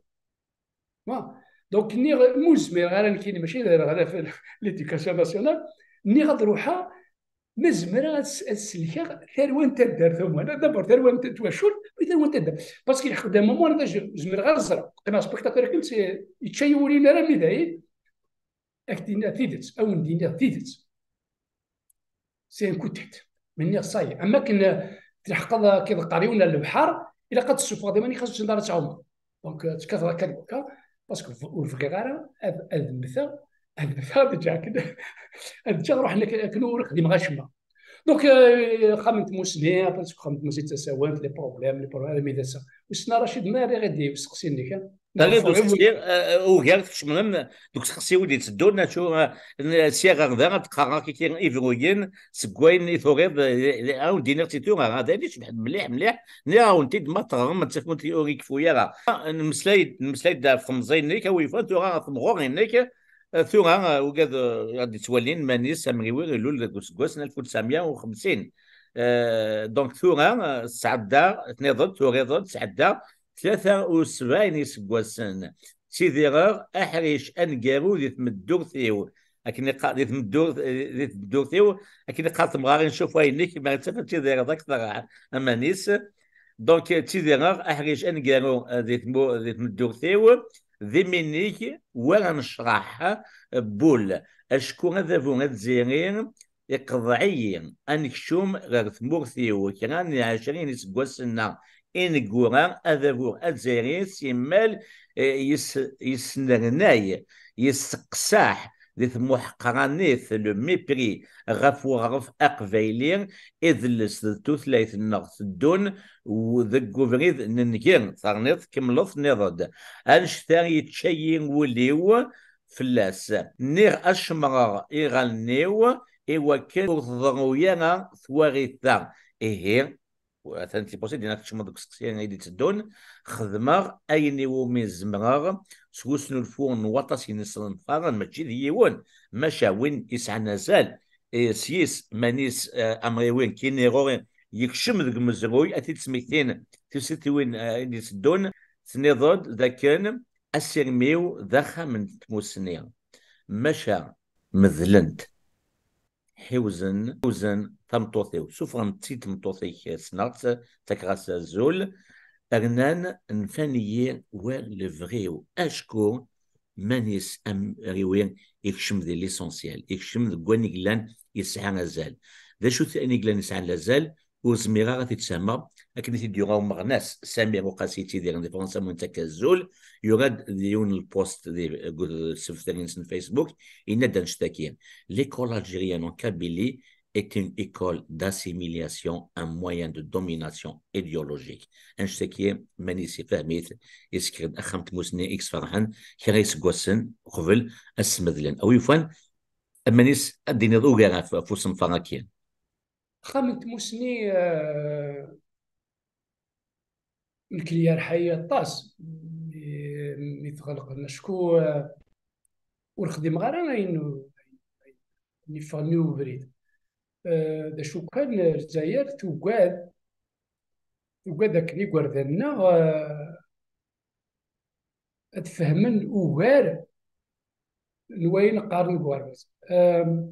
Voilà. Donc, nniɣ, mu zmireɣ ara nekkini, mačči d ara ɣer l'éducation nationale, nniɣ ad ruḥeɣ, ma zemreɣ ad s-, ad selkeɣ tarwa n taddart, au moins. D'abord, tarwa n t-, twacult, puis tarwa n taddart. Parce que lḥeqq d'un moment, anda je-, zemreɣ ad ẓreɣ. Qqneɣ spectateur akken, c'est, yečča-yi wul-inu armi dayen. Ad k-d-iniɣ tidet, ad wen-d-iniɣ tidet. C'est un coup de tête. Mais nniɣ, ça y est, am akken, euh, tleḥqeḍ, euh, akka d qqar yiwen ar lebḥer, ilaq ad tessufɣeḍ iman-ik, xas ur tessineḍ ara ad tɛumeḍ. Donc, euh, ttekkateɣ akka d wakka, parce que ur bɣiɣ ara ad, ad mmteɣ, ad mmteɣ, ad ǧǧeɣ akken, ad ǧǧeɣ ruḥ akken, akken ur xdimeɣ acemma. Donc, euh, axxam n tmussni, après, seg uxxam n tmussni d tasawent, les problèmes, les problèmes, armi d ass-a. Wissen a Racid, ma rriɣ-id i useqsi-nnek, ha? Terriḍ useqsi, euh, ugar tkecmeḍ deg useqsi wi d-itteddun, acu, euh, n-, sya ɣer da, ad d-qqareɣ kiki ibruyen seg wayen i turiḍ, euh, ad wen-d-iniɣ si tura, d ayen icebḥen mliḥ, mliḥ, nniɣ-awen-t-id ma teɣrem, ad tafem ur ikeffu ara. Nemmeslay-d, nemmeslay-d ɣef temẓi-nnek, a wi yufan tura ɣer temɣurin-nnek, euh, tura, euh, ugad, euh, ad d-ittwalin, Manis Amriwi ilul deg useggas n alef u tesɛemya u xemsin. Euh, donc tura, euh, sɛeddaɣ, tniḍ-d, turiḍ-d, sɛeddaɣ tlata u sebɛin iseggasen. Ttidireɣ aḥric aneggaru di tmeddurt-iw. Akken iqqar, di tmeddurt, di tmeddurt-iw, akken iqqar temɣarin, cuf wayen-ik, ma ttaf ad tidireḍ akteṛ a Manis. Donc, ttidireɣ aḥric aneggaru, eh, di tmu-, di tmeddurt-iw, d iminig war anecraḥ, eh, bul. Acku adabu azzayri iqḍeɛ-iyi anekcum ɣer tmurt-iw. Kra n ɛecrin iseggasen-a ineggura, adabu azzayri simmal, eh, yes-, yesnernay, yesseqsaḥ di tmuḥeqranit, le mépris, ɣef uɣref aqbayli, idles d tutlayt-nneɣ teddun u-, deg ubrid n nnger. Terniḍ, tkemmleḍ, tenniḍ-d, annect-a yečča-yi wul-iw fell-as. Nniɣ ad cemmreɣ iɣallen-iw i wakken ur tḍerru ara twaɣit-a. Ihi, atan tipusi dina kecmeḍ deg useqsi i d-itteddun, xedmeɣ ayen iwumi zemreɣ s usnulfu n waṭas n yisenfaren, mačči d yiwen, maca win yesɛan azal, eh, s yis Manis, eh, Amriwi, kini ɣur-i yekcem deg umezruy, ad t-id-smektin tisitiwin, eh, i d-itteddun, tenniḍ-d dakken asirem-iw d axxam n tmussni, maca medlen-t. Ḥiwzen, ḥiwzen tameṭṭut-iw. Sufɣen-tt-id tmeṭṭut-ik, ssneɣ-tt, ttakeɣ-as azul. Rnan nfan-iyi war lebɣi-w. Acku Manis Amriwi ikcem di l'essentiel, ikcem deg wayen i yellan yesɛa azal. D acu-t ayen i yellan yesɛan azal? Ur zmireɣ ara ad t-id-sehmeɣ, akken i t-id-yuɣa umeɣnas Samir Uqasi yettidiren di Fransa, mu nettak azul, yura-d di yiwen n lpost di, deg usebter-ines n Facebook, yenna-d annect-agi: L'école algérienne en Kabylie est une école d'assimilation, un moyen de domination idéologique. Annect-agi, Manis ifhem-it, isker-d axxam n tmussni i yesferḥen, kra iseggasen uqbel ad s-medlen. A wi yufan, a Manis, ad d-tiniḍ ugar ɣef, ɣef usenfar-agi. Axxam n tmussni, eh, nekk yerḥa-yi aṭas mi, mi t-ɣelqen, acku, eh, ur xdimeɣ ara ayen, ayen yeffɣen i ubrid. eh, d acu kan, Lezzayer tugad, tugad akken igerdan-nneɣ, eh, ad fehmen ugar n wayen qqaren deg uɣerbaz. Euh,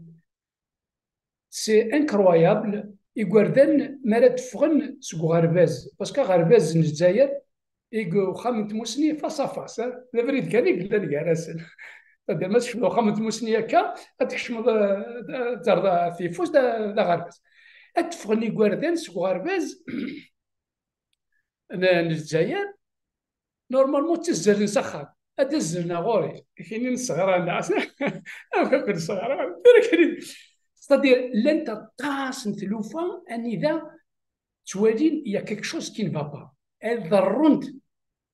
c'est incroyable, igerdan mi ara d-ffɣen seg uɣerbaz, parce que aɣerbaz n Lezzayer i deg uxxam n tmusni face à face, hein? D abrid kan i yellan gar-asen. C'est-à-dire, ma tecfeḍ uxxam n tmusni akka, ad tkecmeḍ, eh, ad terreḍ tifus d, d aɣerbaz. Ad d-ffɣen igerdan seg uɣerbaz n, n Lezzayer, normalement ttazzalen s axxam. Ad azzlen ɣur-i. Kini n ṣṣeɣra, nneɣ. Akk n ṣṣeɣra. C'est-à-dire, llant aṭas n tlufa anida ttwalin, il y a quelque chose qui ne va pas. Ad ḍerrunt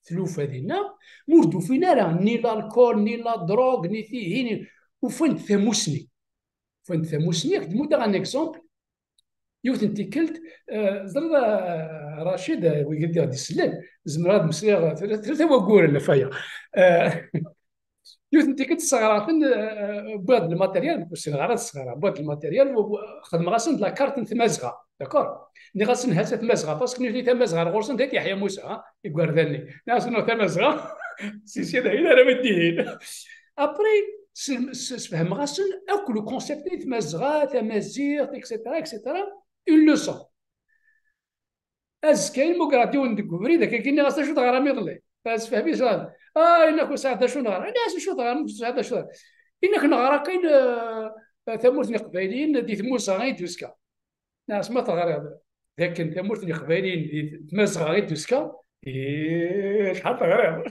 tlufa dinna, ma ur d-ufin ara ni l'alcool, ni la drogue, ni tihin, ufan-d tamusni. Ufan-d tamusni, ak-d-muddeɣ un exemple. Yiwet n tikkelt, eh, ẓriḍ, eh, Racid, eh, wigi d-isellen, zemreɣ ad meslayeɣ tlata wagguren ɣef waya. Eh, yiwet n tikkelt sseɣraɣ-ten, eh, wwiɣ-d lmateryal, ur ssineɣ ara ad sseɣraɣ, wwiɣ-d lmateryal, u-, u-, xedmeɣ-asen-d la carte n Tmazɣa, d'accord? Nniɣ-asen: "Hat-a Tmazɣa", parce que nitni Tamazɣa ar ɣur-sen d At Yeḥya Musa, ha, igerdan-nni. Nniɣ-asen: "Tamazɣa, si sid ahin ara d-ihin." Après, s-, s-, sfehmeɣ-asen akk le concept n Tmazɣa, Tamaziɣt, et cetera, et cetera. Une leçon. Azekka, i muggreɣ-d yiwen deg ubrid, akka, nniɣ-as: "D acu teɣram iḍelli?" Asfehmi-s: "Ah, inak ur sɛiɣ d acu neɣra." Ini-as: "D acu teɣram, ur sɛiɣ d acu neɣra?" "Inak neɣra kan, eh, tamurt n Iqbayliyen di Tmazɣa i d-tuska." Nniɣ-as: "Ma teɣriḍ d akken tamurt n Iqbayliyen di Tmazɣa i d-tuska, ih, acḥal teɣriḍ."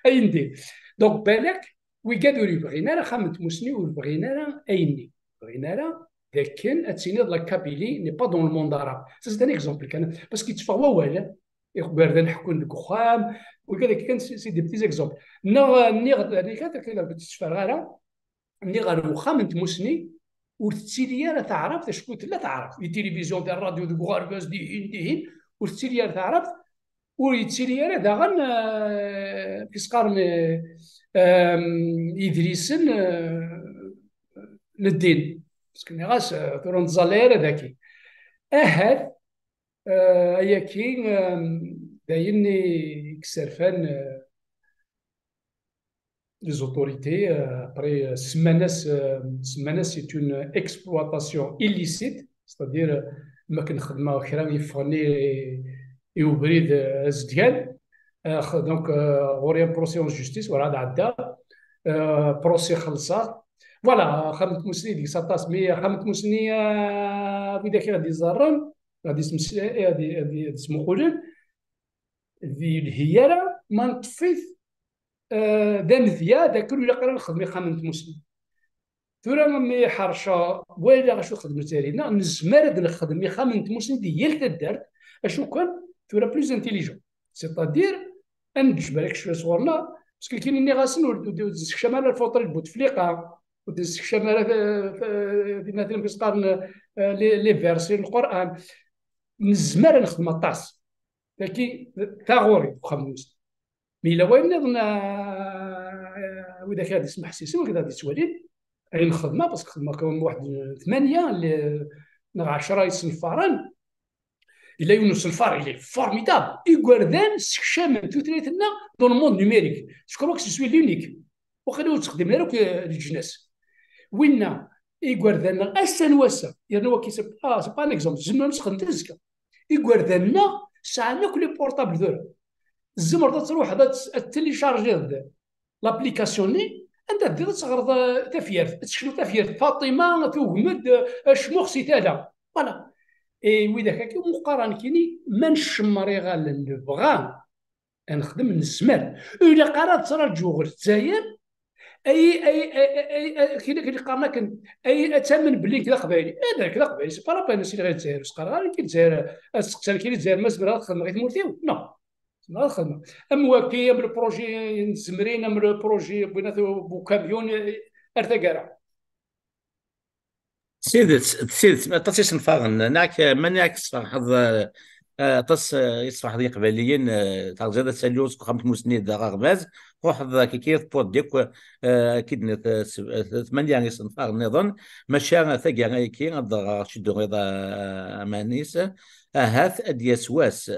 Ayen din. Donc, balak, wigad ur yebɣin ara axxam n tmusni, ur bɣin ara ayenni. Ur bɣin ara d akken ad tiniḍ la Kabylie n'est pas dans le monde arabe. Ça, c'est un exemple kan. Parce que yetteffeɣ wawal, igerdan ḥekkun deg uxxam, wigad akka kan, c'est, c'est des petits exemples. Neɣ, nniɣ-d, nniɣ-d, ur tteffreɣ ara, nniɣ ɣer uxxam n tmusni, ur tettili ara taɛrabt, acku tella taɛrabt. Di tilivizyu, di rradyu, deg uɣerbaz, dihin, dihin, ur tettili ara taɛrabt, ur yettili ara daɣen, eh, kis qqaren, eh, em, idlisen, eh, n ddin. Parce que nniɣ-as, eh, tura ur nettẓalla ara daki. Ahat, eh, ayaki, em, d ayen i yesserfan, eh, les autorités, euh, après, euh, semman-as, euh, semman-as c'est une exploitation illicite, c'est-à-dire, euh, ma akken xedmeɣ kra yeffɣen i, i ubrid, euh, azedgan. Euh, x-, donc, euh, ɣur-i un procès en justice, voilà, d-ɛedda. Euh, procès xellṣeɣ. Voilà, axxam n tmusni deg-s aṭas, mais axxam n tmusni, euh, widak i ɣ-d-iẓerren, ɣ-d-ismesla-, ɣ-d-, ɣ-d-, ɣ-d-ismuqulen, d yelhi ara ma neṭṭef-it, eh, d amedya d akken ur ilaq ara nexdem ixxamen n tmusni. Tura mi ḥerceɣ, walaɣ acu txedmet Zarina, nezmer ad nexdem ixxamen n tmusni di yal taddart, acu kan tura plus intelligent. C'est-à-dire, ad neǧǧ balak cwiya sɣur-neɣ, parce que kini nniɣ-asen ur, ur, ur d-nessekcam ara lfuṭri n Butefliqa, ur d-nessekcam ara, eh, eh, dinna tin qqaren, eh, les, les versets n Lqur'an. Nezmer ad nexdem aṭas. Tagi, taɣuri, uxxam n tmusni. Mi yella wayen nniḍen, ah, widak ad ismeḥsisen, widak ad ittwalin, ayen xedmeɣ, parce que xedmeɣ kan waḥed n tmanya, le-, neɣ ɛecra isenfaren, yella yiwen n usenfar, il est formidable. Igerdan ssekcamen tutlayt-nneɣ dans le monde numérique. Je crois que je suis l'unique. Waqila ur ttxeddimen ara akk, eh, leǧnas. Winna, igerdan-nneɣ, ass-a n wass-a, yerna waki, c'est pas, c'est pas un exemple, tzemrem ad t-xedmem azekka. Igerdan-nneɣ sɛan akk les portables tura. Tzemreḍ ad truḥeḍ ad, ad téléchargeḍ l'application-nni, anda teddiḍ ad teɣreḍ, eh, tafyirt, ad tekcmeḍ tafyirt, Faṭima tugem-d, eh, acmux si tala. Voilà. Et widak akka, umi qqaren kini, ma ncemmer iɣallen, nebɣa ad nexdem, nezmer. Ur ilaq ara ad ttraǧuɣ Lezzayer, ay, ay, ay, ay, ay, kini, kini qqaren akken, ay, ad tamen belli nekk d aqbayli. Eh, d nekk d aqbayli, c'est pas la peine, sliɣ i Lezzayer, ur s-qqareɣ ara nekk i Lezzayer, ad seqsan kini Lezzayer, ma zemreɣ ad xedmeɣ i tmurt-iw? Non. Zemreɣ ad xedmeɣ. Am waki, am le projet n Zemrin, am le projet n Bwinat Bukamyun, eh, ar taggara. D tidet, d tidet, aṭas isenfaren, neɣ mani ad tesferḥeḍ, eh, aṭas, eh, i tesferḥeḍ Iqbayliyen, eh, terẓiḍ asalu seg uxxam n tmusni d aɣerbaz, truḥeḍ kiki tewwiḍ-d akk, eh, akken d-tenniḍ, eh, s-, eh, tmanya isenfaren nniḍen, maca taggara-agi ad d-ɣreɣ ciddu iḍ, eh, aman-is, ahat ad d-yas wass,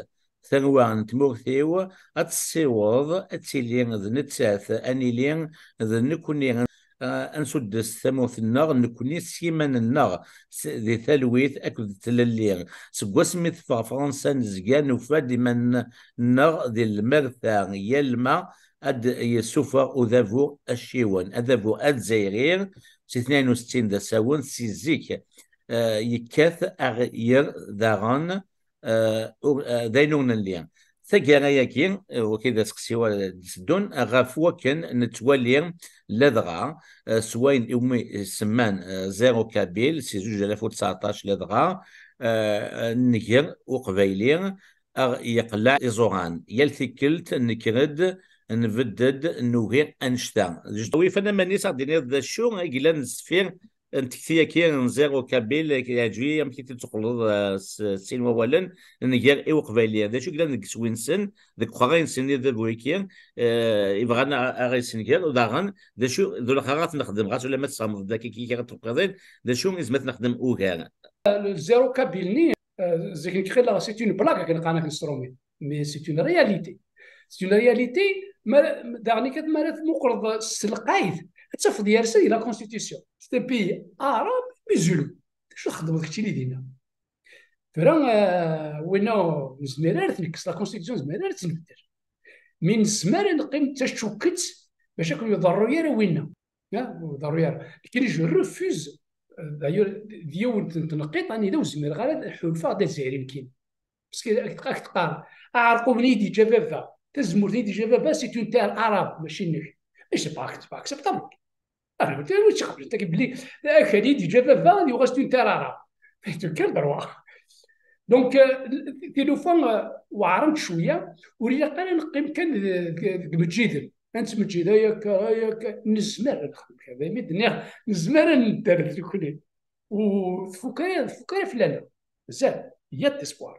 tarwa n tmurt-iw ad tessiweḍ, ad tili d nettat, ad nili d nekkni, eh, ad nsuddes tamurt-nneɣ, nekkni s yiman-nneɣ, s-, di talwit akked tlelli. Seg wasmi teffeɣ Fransa, nezga nufa-d iman-nneɣ di lmerta, yal ma ad d-yessufeɣ udabu acciwen, adabu azzayri, si tnayen u settin d asawen, si zik, eh, yekkat aɣ-, yer daɣen, eh, ur, eh, d ayen ur nelli. Taggara-agi, eh, wagi d aseqsi wa d-iteddun, ɣef wakken nettwali ladɣa, eh, s wayen iwumi semman, eh, zéro kabyle, si zuǧ alaf u tseɛṭac ladɣa, eh, nnger uqbayli, aɣ-, yeqleɛ iẓuran. Yal tikkelt nekker-d, nbedd-d, nugi annect-a. Wi yufan aman-is, ad d-tiniḍ d acu i yellan deffir n tekti-agi n zéro kabyle, yeɛǧeb-iyi amek i t-id-teqqleḍ, eh, s, s sin wawalen, nnger i uqbayli. D acu i yellan deg iswi-nsen, deg uqerray-nsen i adabu-agi, eh, i bɣan a, a ɣ-yessenger, u daɣen, d acu, d ulaxer ara t-nexdem, ɣas ulamma tesxedmeḍ-d akka kra n tebqiḍin, d acu i nezmer ad t-nexdem ugar? Le zéro kabyle-nni, euh, zik nekk ɣileɣ c'est une blague akken qqaren akken s trumit, mais c'est une réalité. C'est une réalité, ma, daɣen kan ma ara tmuqleḍ s telqayt, ad tafeḍ yersa di la constitution. C'est un pays arabe musulman. D acu txeddmeḍ keččini dinna? Tura, euh, winna ur nezmir ara ad t-nekkes, la constitution ur nezmir ara ad tt-nbeddel. Mi nezmer ad neqqim d tacukket bac ad ken-iḍerru ara winna. Ah, ur iḍerru ara. Nekkini, je refuse, euh, d'ailleurs, d yiwet n tneqqiṭ anida ur zmireɣ ara ad ḥulfaɣ d azzayri nekkini. Parce que ad ak-, ad ak-teqqar, aɛerqub-nni i d-yeǧǧa baba, tazemmurt-nni i d-yeǧǧa baba, c'est une terre arabe, mačči nnek. Mais c'est pas, c'est pas acceptable. Ah, ur tt-iqeblen, taki belli akal i d-yeǧǧa baba, ad yuɣal c'est une terre arabe. C'est une quelle droit. Donc, euh, tilufa, euh, weɛrent cwiya, ur ilaq ara neqqim kan d, d, deg imeǧǧiden. Ad nettmeǧǧid ay akka, ay akka, nezmer ad nexdem kra. Daymi d-nniɣ, nezmer ad nedder d tukli. Ur tfuk ara, tfuk ara fell-aneɣ. Mazal, il y a de l'espoir.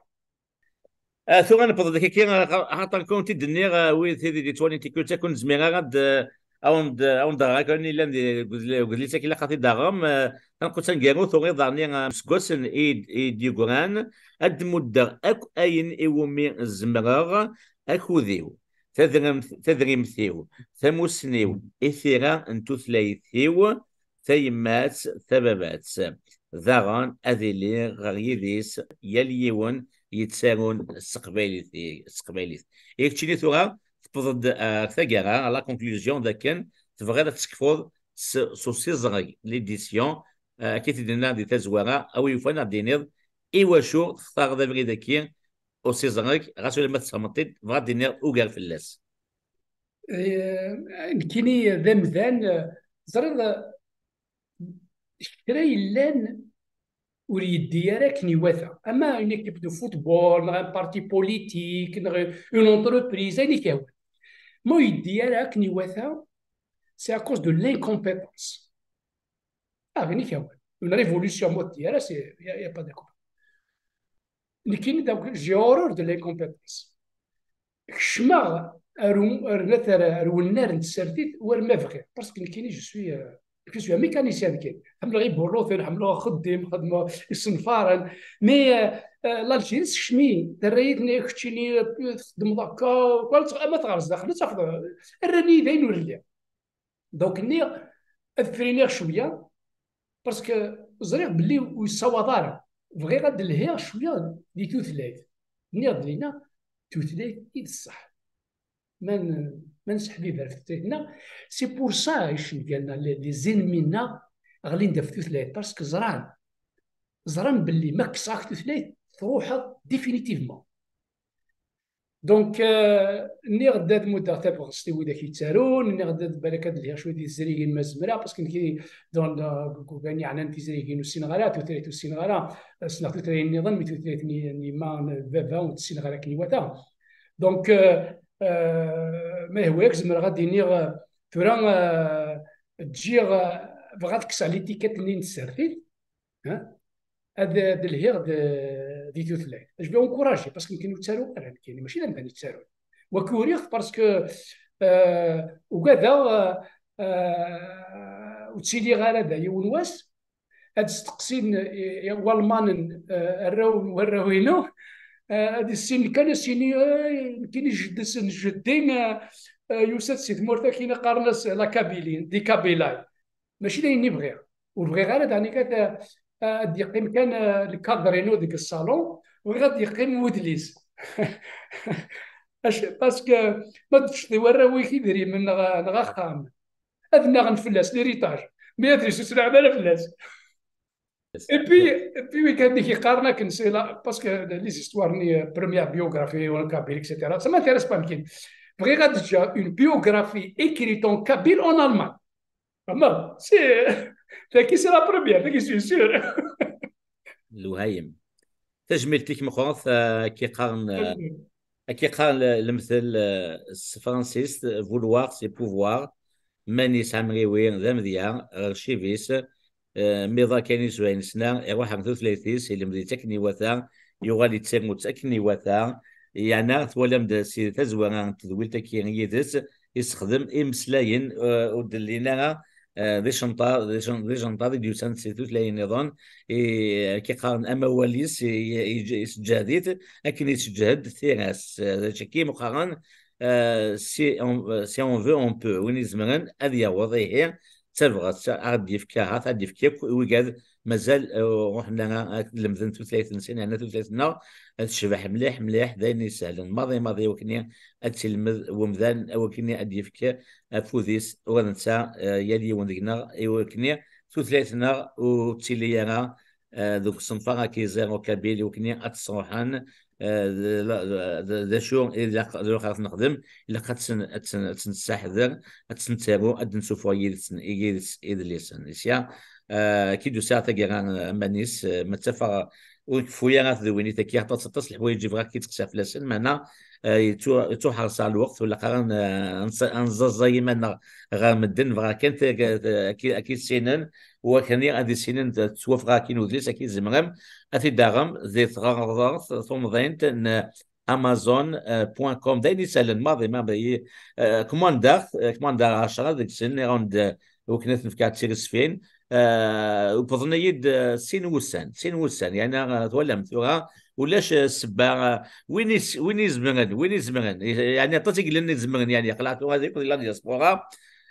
Ah, tura newweḍ-d akka, ah, xaṭer kunti d-nniɣ, ah, wid, tid i d-yettwalin tikkelt, ad ken-nezmir ara ad, ah, awen-d, ah, awen-d-ɣreɣ akken yellan deg udli-, deg udlis-agi ilaq ad t-id-taɣem, ah, taneqqudt taneggarut, ur iḍarni, ah, iseggasen i, i d-yeggran, ad d-muddeɣ akk ayen iwumi zemreɣ, akud-iw, tadrimt, tadrimt-iw, tamussni-w, i tira n tutlayt-iw, tayemmat, tababat. Daɣen ad iliɣ ɣer yidis yal yiwen yettarun s teqbaylit, s teqbaylit. I keččini tura, tewweḍ-d, eh, ar taggara, à la conclusion, d akken tebɣiḍ ad tekfuḍ s, s usiẓreg, l'édition, eh, akka i t-id-nenna di tazwara, a wi yufan ad d-tiniḍ iwacu textareḍ abrid-agi usiẓreg, ɣas ulamma tesxedmeḍ-t-id, bɣiɣ ad d-iniɣ ugar fell-as. Eh, nekkini d amdan, eh, ẓriɣ, eh, kra yellan ur yeddi ara akken iwata. Ama une équipe de football, neɣ un parti politique, neɣ une entreprise, ayen i k-yehwan. Ma ur yeddi ara akken iwata, c'est à cause de l'incompétence. Ah, ayen i k-yehwan. Une révolution, ma ur teddi ara, c'est, il y a, il y a pas de quoi. Nekkini, donc, j'ai horreur de l'incompétence. Kecmeɣ ar u-, ar, ar, ar wennar n tsertit war ma bɣiɣ. Parce que nekkini, je suis, euh, je suis un mécanicien nekkini. Ḥemmleɣ iburuten, ḥemmleɣ axeddim, xedmeɣ isenfaren. Mais, euh, euh, l'Algérie, sekcem-iyi, terra-yi-d, tenna-yi, keččini, euh, txeddmeḍ akka, wala tɣ-, ma teɣreḍ daxel, ad tafeḍ, euh, rran-iyi d ayen ur lliɣ. Donc, nniɣ, ad friniɣ cwiya, parce que ẓriɣ belli ur yessawaḍ ara. Bɣiɣ ad d-lhiɣ cwiya di tutlayt. Nniɣ-d dinna, tutlayt i d ṣṣeḥ. Ma n-, ma nesseḥbib ɣef tutlayt-nneɣ, c'est pour ça icenga-nneɣ, les, les ennemis-nneɣ ɣlin-d ɣef tutlayt, parce que ẓran, ẓran belli ma kkseɣ-ak tutlayt, truḥeḍ définitivement. Donc, euh, nniɣ-d ad muddeɣ tabɣest i widak yettarun, nniɣ-d ad balak ad lhiɣ cwiṭ di tezrigin ma zemreɣ, parce que nekk, dans, dans, deg wayen yeɛnan tizrigin ur ssineɣ ara, tutlayt ur ssineɣ ara, ssneɣ tutlayin nniḍen, mais tutlayt n, n yemma, n baba ur tt-ssineɣ ara akken iwata. Donc, euh, euh, ma yehwa-yak zemreɣ ad d-iniɣ, euh, tura, euh, ǧǧiɣ, euh, bɣiɣ ad kkseɣ l'étiquette-nni n tsertit, hein? Ad, ad lhiɣ d, di tutlayt. Je vais encourager, parce que nekkini ur ttaruɣ ara, nekkini mačči d amdan yettarun. Wagi uriɣ-t parce que, eh, ugadeɣ, eh, eh, ur ttiliɣ ara da yiwen wass, ad steqsin, eh, Walmanen, eh, arraw n warraw-inu, eh, ad issinen kan, ad s-yini, eh, nekkini jeddes n jeddi, eh, eh, yusa-d si tmurt-agi qqaren-as la Kabylie, di Kabylie. Mačči d ayen i bɣiɣ. Ur bɣiɣ ara daɣen ad, ad d-yeqqim kan, eh, lkader-inu deg ṣṣalun, bɣiɣ ad d-yeqqim wedlis. Parce que ma d-tecḍi warraw-ik idrimen neɣ, neɣ axxam, ad nnaɣen fell-as, l'héritage. Mais adlis ur tlaɛeb ara fell-as. Et puis, et puis, wigad i k-yeqqaren akken, c'est la, parce que les histoires-nni, euh, première biographie en kabyle, et cetera, ça m'intéresse pas, mais bɣiɣ ad ǧǧeɣ une biographie écrite en kabyle en Allemagne. Ama, c'est, tagi, c'est la première, tagi, c'est sûr. Lewhayem. Tajmilt-ik meqqret, euh, ad k-yeqqaren, euh, ad k-yeqqaren le-, lemtel, euh, s tefransist, vouloir, c'est pouvoir. Manis Ɛemriwi d amedya, ɣer ccib-is, eh, mi iḍal kan iswa nesna, iruḥ ɣer tutlayt-is, ilemd-itt akken iwata, yuɣal yettaru-tt akken iwata. Yeɛna twalam-d si tazwara n tedwilt-agi yid-s, yessexdem imeslayen, eh, ur d-llin ara, eh, d icenṭaḍ, d icen-, d icenṭaḍ i d-yusan si tutlayin nniḍen, i, akka qqaren amawal-is, i, i, yesseǧhed-it akken yesseǧhed tira-s. Eh, d acu-agi meqqaren, eh, si on, si on veut, on peut. Win izemren ad yaweḍ, ihi, d tabɣest, ad d-yefk ahat, ad d-yefk akk i wigad mazal, eh, ur ruḥen ara ad lemden tutlayt-nsen, yerna tutlayt-nneɣ ad tecbeḥ mliḥ, mliḥ, d ayen isehlen maḍi, maḍi, i wakken ad tilmed wemdan, i wakken ad d-yefk afud-is, ula d netta, eh, yal yiwen deg-neɣ, i wakken tutlayt-nneɣ ur ttili ara, eh, deg usenfar-agi zéro kabyle, i wakken ad tt-sruḥen, eh, d, d, d, d acu i ilaq, d acu ara t-nexdem, ilaq ad tt-n-, ad tt-n-, ad tt-nessaḥder, ad tt-nettaru, ad d-nessufeɣ yid-s, yid-s idlisen. Isya, eh, ki d-usiɣ taggara, eh, aman-is, eh, ma ttafeɣ ur keffu ara tedwinit-agi, aṭas, aṭas n leḥwayeǧ i bɣiɣ ad k-id-sseflasen, meɛna, eh, yettu-, yettuḥerṣ ɣer lweqt, ur ilaq ara n-, n-, ad nẓaẓay iman-nneɣ ɣer medden, bɣiɣ kan tag-, ad k-, ad k-issinen, wakni ad issinen, tettwafeɣ akin udlis, ad k-izemrem ad t-id-taɣem di tɣerḍert tumḍint n amazon, eh, point com. D ayen isehlen maḍi, maḍi. Eh, kmandaɣ, eh, kmandaɣ ɛecra deg-sen, iɣund, eh, wakken ad ten-fkeɣ d tiresfin. Eh, wwḍen-iyi-d, eh, sin wussan, sin wussan. Yeɛni, eh, twalam tura, ulac, eh, ssebba, eh, win is-, win izemren, win izemren. Yeɛni aṭas i yellan izemren, yeɛni aql-aɣ tura di la diaspora,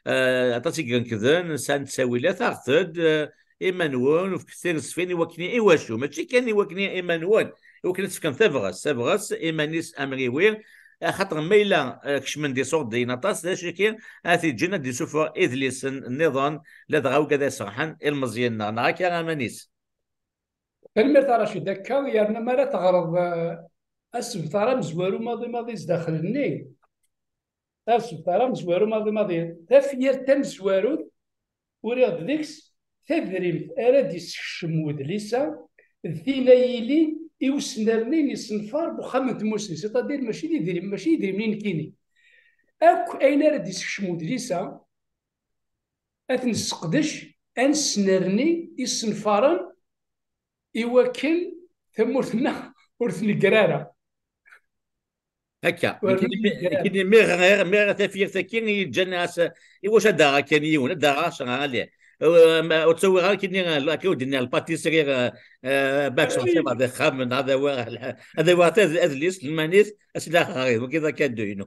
eh, aṭas i irekden, sɛan ttawilat, aɣet-d, eh, iman-nwen, ur fket tiresfin i wakken i wacu, mačči kan i wakken i iman-nwen, i wakken ad tefkem tabɣest, tabɣest iman-is amriwi, axaṭer ma yella, eh, kecmen-d iṣurdiyen aṭas, d acu-agi ad t-yeǧǧen ad d-isuffeɣ idlisen nniḍen, ladɣa wigad ad iṣerḥen ilmeẓyen-nneɣ, neɣ akka aman-is. Tanemmirt a Racid, akka yerna mi ara teɣreḍ, eh, asebtar amezwaru maḍi maḍi zdaxel-nni, asebtar amezwaru maḍi maḍi, tafyirt tamezwarut, uriɣ-d deg-s tadrimt ara d-yessekcem wedlis-a, d tin ay yilin i usnerni n yisenfar n uxxam n tmusni, c'est-à-dire mačči d idrimen, mačči idrimen i nekkini. Akk ayen ara d-yessekcem wedlis-a, ad t-nesseqdec, ad nesnerni isenfaren i wakken tamurt-nneɣ ur tnegger ara. Akka. Ur Nekkini mi, tnegger ara. Nekkini mi ɣriɣ, mi ɣriɣ tafyirt-agi i yeǧǧan as, i wacu ad d-aɣeɣ kan yiwen, ad d-aɣeɣ ɛecra, allez. Ur, ur ttawiɣ ara kini, akka ur d-nniɣ, lpatisri, eh, eh, bac n xiḍ ad ixxamen, ad awiɣ, ad awiɣ ad-, adlis, lmanis, ad s-laxeɣ, wagi d akadu-inu.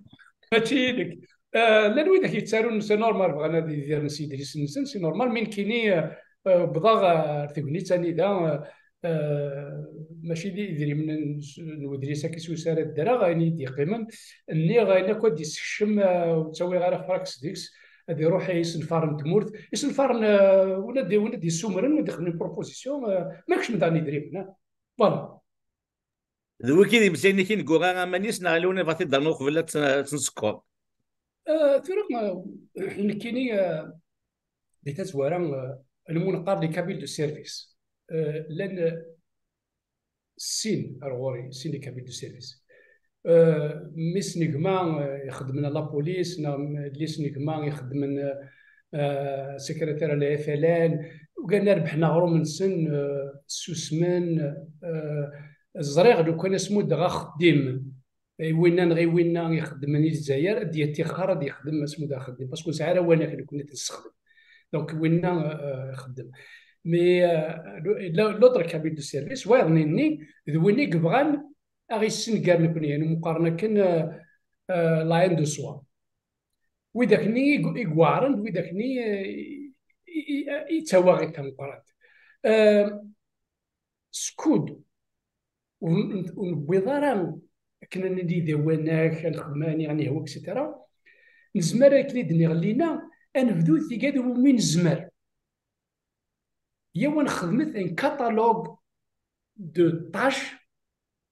Mačči yid-k. Eh, llan widak yettarun, c'est normal, bɣan ad idiren s yidlisen-nsen, c'est normal, mi nekkini, eh, eh, wwḍeɣ ar tegnit anida, eh, eh, mačči d idrimen n, n wedlis-agi s wis ara ddreɣ, ayen i d-yeqqimen, nniɣ ayen akk ad d-yessekcem, eh, ur ttawiɣ ara fraks deg-s, ad iruḥ i isenfaren n tmurt, isenfaren, eh, win ad, win ad d-yessumren, win ad d-ixedmen proposition, eh, ma kecmen daɣen idrimen, eh. Voilà. D wigi d imeslayen-ik i neggura aman-is, neɣ ala win bɣa t-id-rnu uqbel ad tt-, ad tt-nsekkeṛ? Eh, tura, eh, nekkini, eh, di tazwara, eh, lmu neqqar les kabyles de service. Eh, llan, eh, sin ar ɣur-i, sin les kabyles de service. Eh, mmi-s n gma, eh, ixeddmen à la police, neɣ mmi-s n gma ixeddmen, eh, eh, secrétaire à la F L N, ugaden ad rebḥen aɣrum-nsen, eh, ssusmen, eh, ẓriɣ lukan ad s-muddeɣ axeddim, i winna neɣ i winna ixeddmen i Lezzayer, ad d-yettixer ad yexdem asmu d axeddim, parce que ur nesɛi ara awanak nekkni ad t-nessexdem. Donc winna, euh, ixeddem. Mais, euh, le- la- l'autre cabine de service, wayeḍ-nni, d win i yebɣan ad ɣ-yessenger nekkni, yani meqqaren akken, euh, euh, la haine de soi. Widak-nni i gu- i iweɛren, d widak-nni, euh, i i- i- i d tawaɣit tameqqrant. Euh, Skud ur ur newwiḍ ara akken ad nili d awanak, ad nexdem ayen i ɣ-nehwa, et cetera. Nezmer akken i d-nniɣ lina, ad nebdu tigad iwumi nezmer. Yaw ad nexdmet un catalogue de tâches,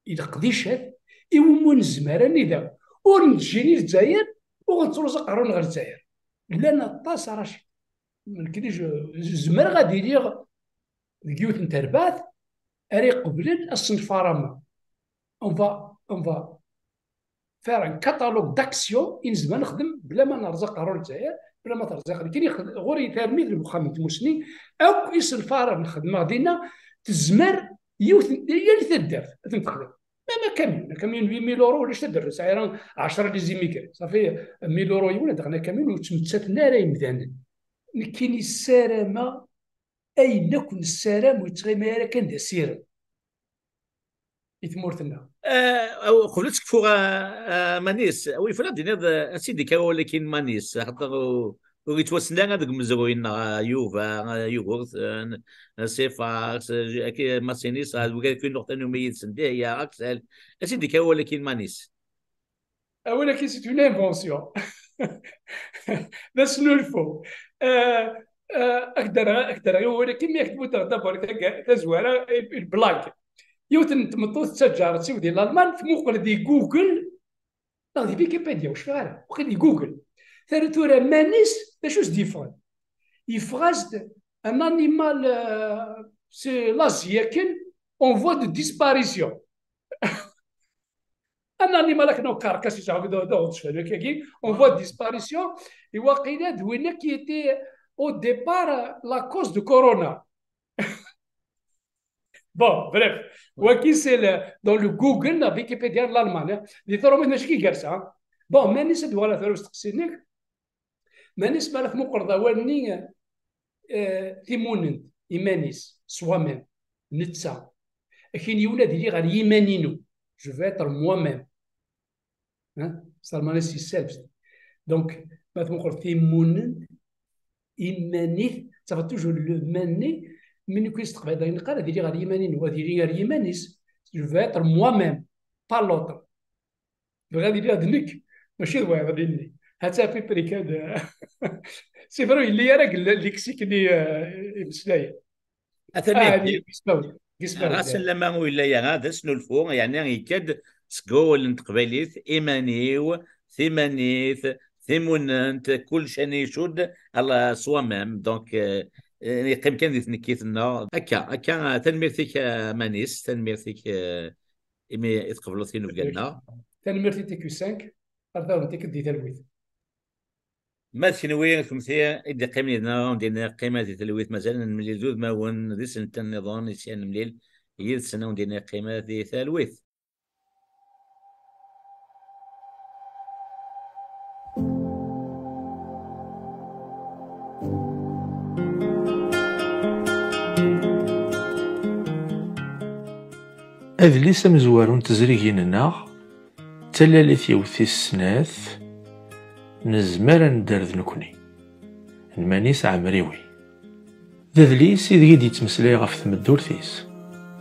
i leqdicat, iwumi nezmer ad nili. Ur neǧǧini Lezzayer, ur nettruẓ aqerru-nneɣ ɣer Lezzayer. Llan aṭas ara c-, nekkni j-, zemreɣ ad iliɣ deg yiwet n terbaɛt ara iqeblen asenfar ama. On va, on va faire un catalogue d'action i nezmer nexdem bla ma nerẓa aqerru n Lezzayer, bla ma terẓa aqerru. Nekkini xed-, ɣur-i tarmit deg uxxam n tmusni, akk isenfaren xedmeɣ dinna, tezmer yiwet n, yal taddart ad ten-texdem. Même akamyun, akamyun n huit mille euros, ulac taddart ur tesɛi ara ɛecra les immigrés. Safi, mille euros yiwen, ad d-aɣen akamyun ur ttmettaten ara yimdanen. Nekkini ssarameɣ ayen akk nessaram ur yettɣimi ara kan d asirem i tmurt-nneɣ. Ah, aw-, qbel ad tekfu, ah, ah, Manis, awi fell-aɣ d-tiniḍ, ah, ad s-id-ikka wawal-agi n Manis, axaṭer ur, ur yettwassen ara deg umezruy-nneɣ, ah, Yuba, ah, Yugurten, ah, Sifaks, ah, J-, ak-, Masinis, ah, wigad akk i nuɣ tanumi yid-sen, Dihya, Aksal, ad s-id-ikka wawal-agi n Manis. Awal-agi, c'est une invention. D asnulfu. Euh, euh, ak-d-rreɣ, ak-d-rreɣ i wawal-agi, mi ak-d-buddeɣ d'abord taga-, tazwara, il, il blague. Yiwet n tmeṭṭut d taǧaret-iw di Lalman, tmuqel di Google, neɣ di Wikipedia, ur cfiɣ ara, waqil di Google. Terra tura Manis, d acu s-d-yeffɣen? Yeffeɣ-as-d un animal, euh, c'est l'Asie akken, en voie de disparition. Un animal akken ukarkas, yettɛeggiḍ d, d, d, d, en voie de disparition, i waqila d winna qui était au départ la cause de corona. Bon, bref, waki c'est le, dans le Google, la Wikipedia de l'Allemagne, hein. Di tṛumit mačči ki gersa, hein. Bon, Manis ad d-uɣaleɣ ɣer usteqsi-nnek. Manis, mi ara tmuqleḍ awal-nni, eh, timunent, iman-is, soi-même, netta. Akin yiwen ad iliɣ ɣer yiman-inu. Je veux être moi-même. Hein? C'est l'Allemagne, c'est selbst. Donc, ma tmuqleḍ timunent, iman-it, ça va toujours le man-nni, mi nekkni s teqbaylit ad iliɣ ɣer yiman-inu, ad iliɣ ɣer yiman-is. Je veux être moi-même, pas l'autre. Bɣiɣ ad iliɣ d nekk, mačči d wayeḍ-nni. Ha-tt-a à peu près kan. C'est vrai, ur yelli ara deg le-, lexique-nni, euh, imeslayen. Atan ah, ihi. Ɣas lama ur yelli ara, d asnulfu, yeɛni yekka-d seg wawal n teqbaylit, iman-iw, timanit, timunent, kullec ani icudd, à la soi-même. Donc, euh, yeqqim kan di tnekkit-nneɣ. Akka, akka, tanemmirt-ik, a Manis, tanemmirt-ik, euh, imi i tqebleḍ tinubga-nneɣ. Tanemmirt i T Q cinq, ar daɣen tikkelt di talwit. Ma d kenwi, kennemti i d-iqqimen yid-neɣ, ur d-yenni qqim di talwit, mazal ad nemlil d udmawen d isental nniḍen i s-, ad nemlil yid-sen, ur d-yenni qqim di talwit. Adlis amezwaru n tezrigin-nneɣ, d talalit yiwet tis snat, Nezmer ad nedder d nekni, n Manis Ɛemriwi. D adlis ideg i d-yettmeslay ɣef tmeddurt-is,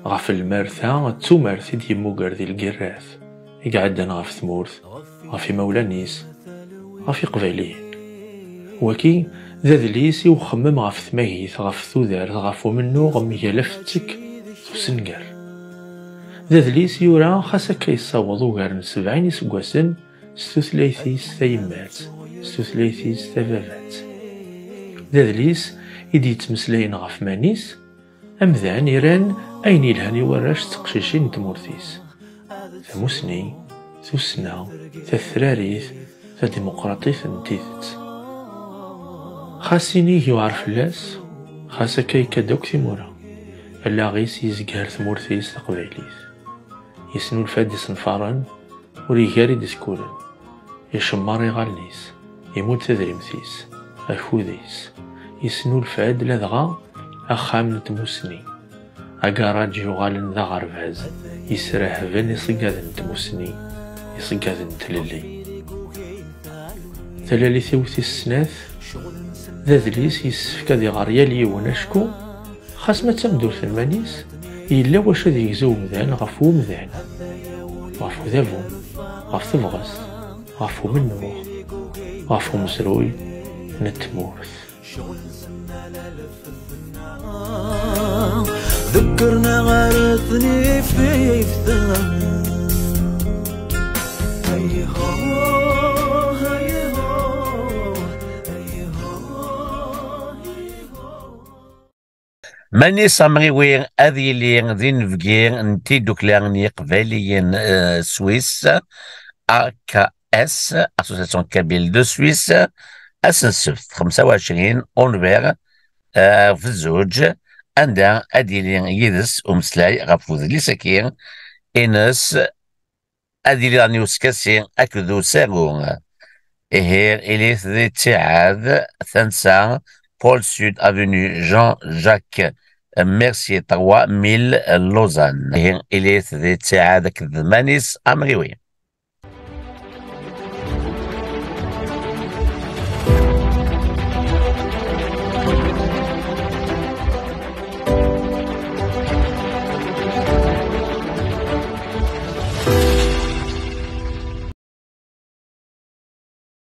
ɣef lmerta d tumert i d-yemmuger di lgirrat i iɛeddan ɣef tmurt, ɣef imawlan-is, ɣef Iqbayliyen. Waki d adlis i uxemmem ɣef tmagit, ɣef tudert, ɣef umennuɣ mgal afettek d usenger. D adlis yura xas akka yessaweḍ ugar n sebɛin iseggasen s tutlayt-is tayemmat, s tutlayt-is tababat. D adlis i d-yettmeslayen ɣef Manis, amdan iran ayen yelhan i warrac d teqcicin n tmurt-is. Tamusni, tussna, tatrarit, tadimuqraṭit n tidet. Xas inig yewɛer fell-as, xas akka yekka-d akk timura, allaɣ-is yezger tmurt-is taqbaylit. Yesnulfa-d isenfaren, Ur igi ara idiskuren. Icemmer iɣallen-is, imudd tadrimt-is, akud-is, yesnulfa-d ladɣa axxam n tmussni, agaṛaǧ yuɣalen d aɣerbaz yesrehben iṣeggaden n tmussni, iṣeggaden n tlelli. Talalit-iw tis snat d adlis yessefk ad iɣer yal yiwen acku xas ma d tamdurt n Manis, yella wacu ad yegzu umdan ɣef wumdan, ɣef udabu, ɣef tebɣest, ɣef umennuɣ, ɣef umezruy n tmurt. Ḍekkren-aɣ ar tnifift. Manis Amriwi ad yili d inebgi n tiddukla n Yiqbayliyen, eh, Swisse, A K S, Association Kabyle de Suisse, ass n ssebt xemsa u ɛecrin unbir, eh, ɣef zzuǧ, anda ad yili yid-s umeslay ɣef udlis-agi ines, ad yili daɣen uskasi akked usaru. Ihi, ilit di ttiɛad, tansa, Pôle Sud, avenue Jean-Jacques Mercier trois mille, Lausanne. Ihi, ilit di ttiɛad akked Manis Amriwi.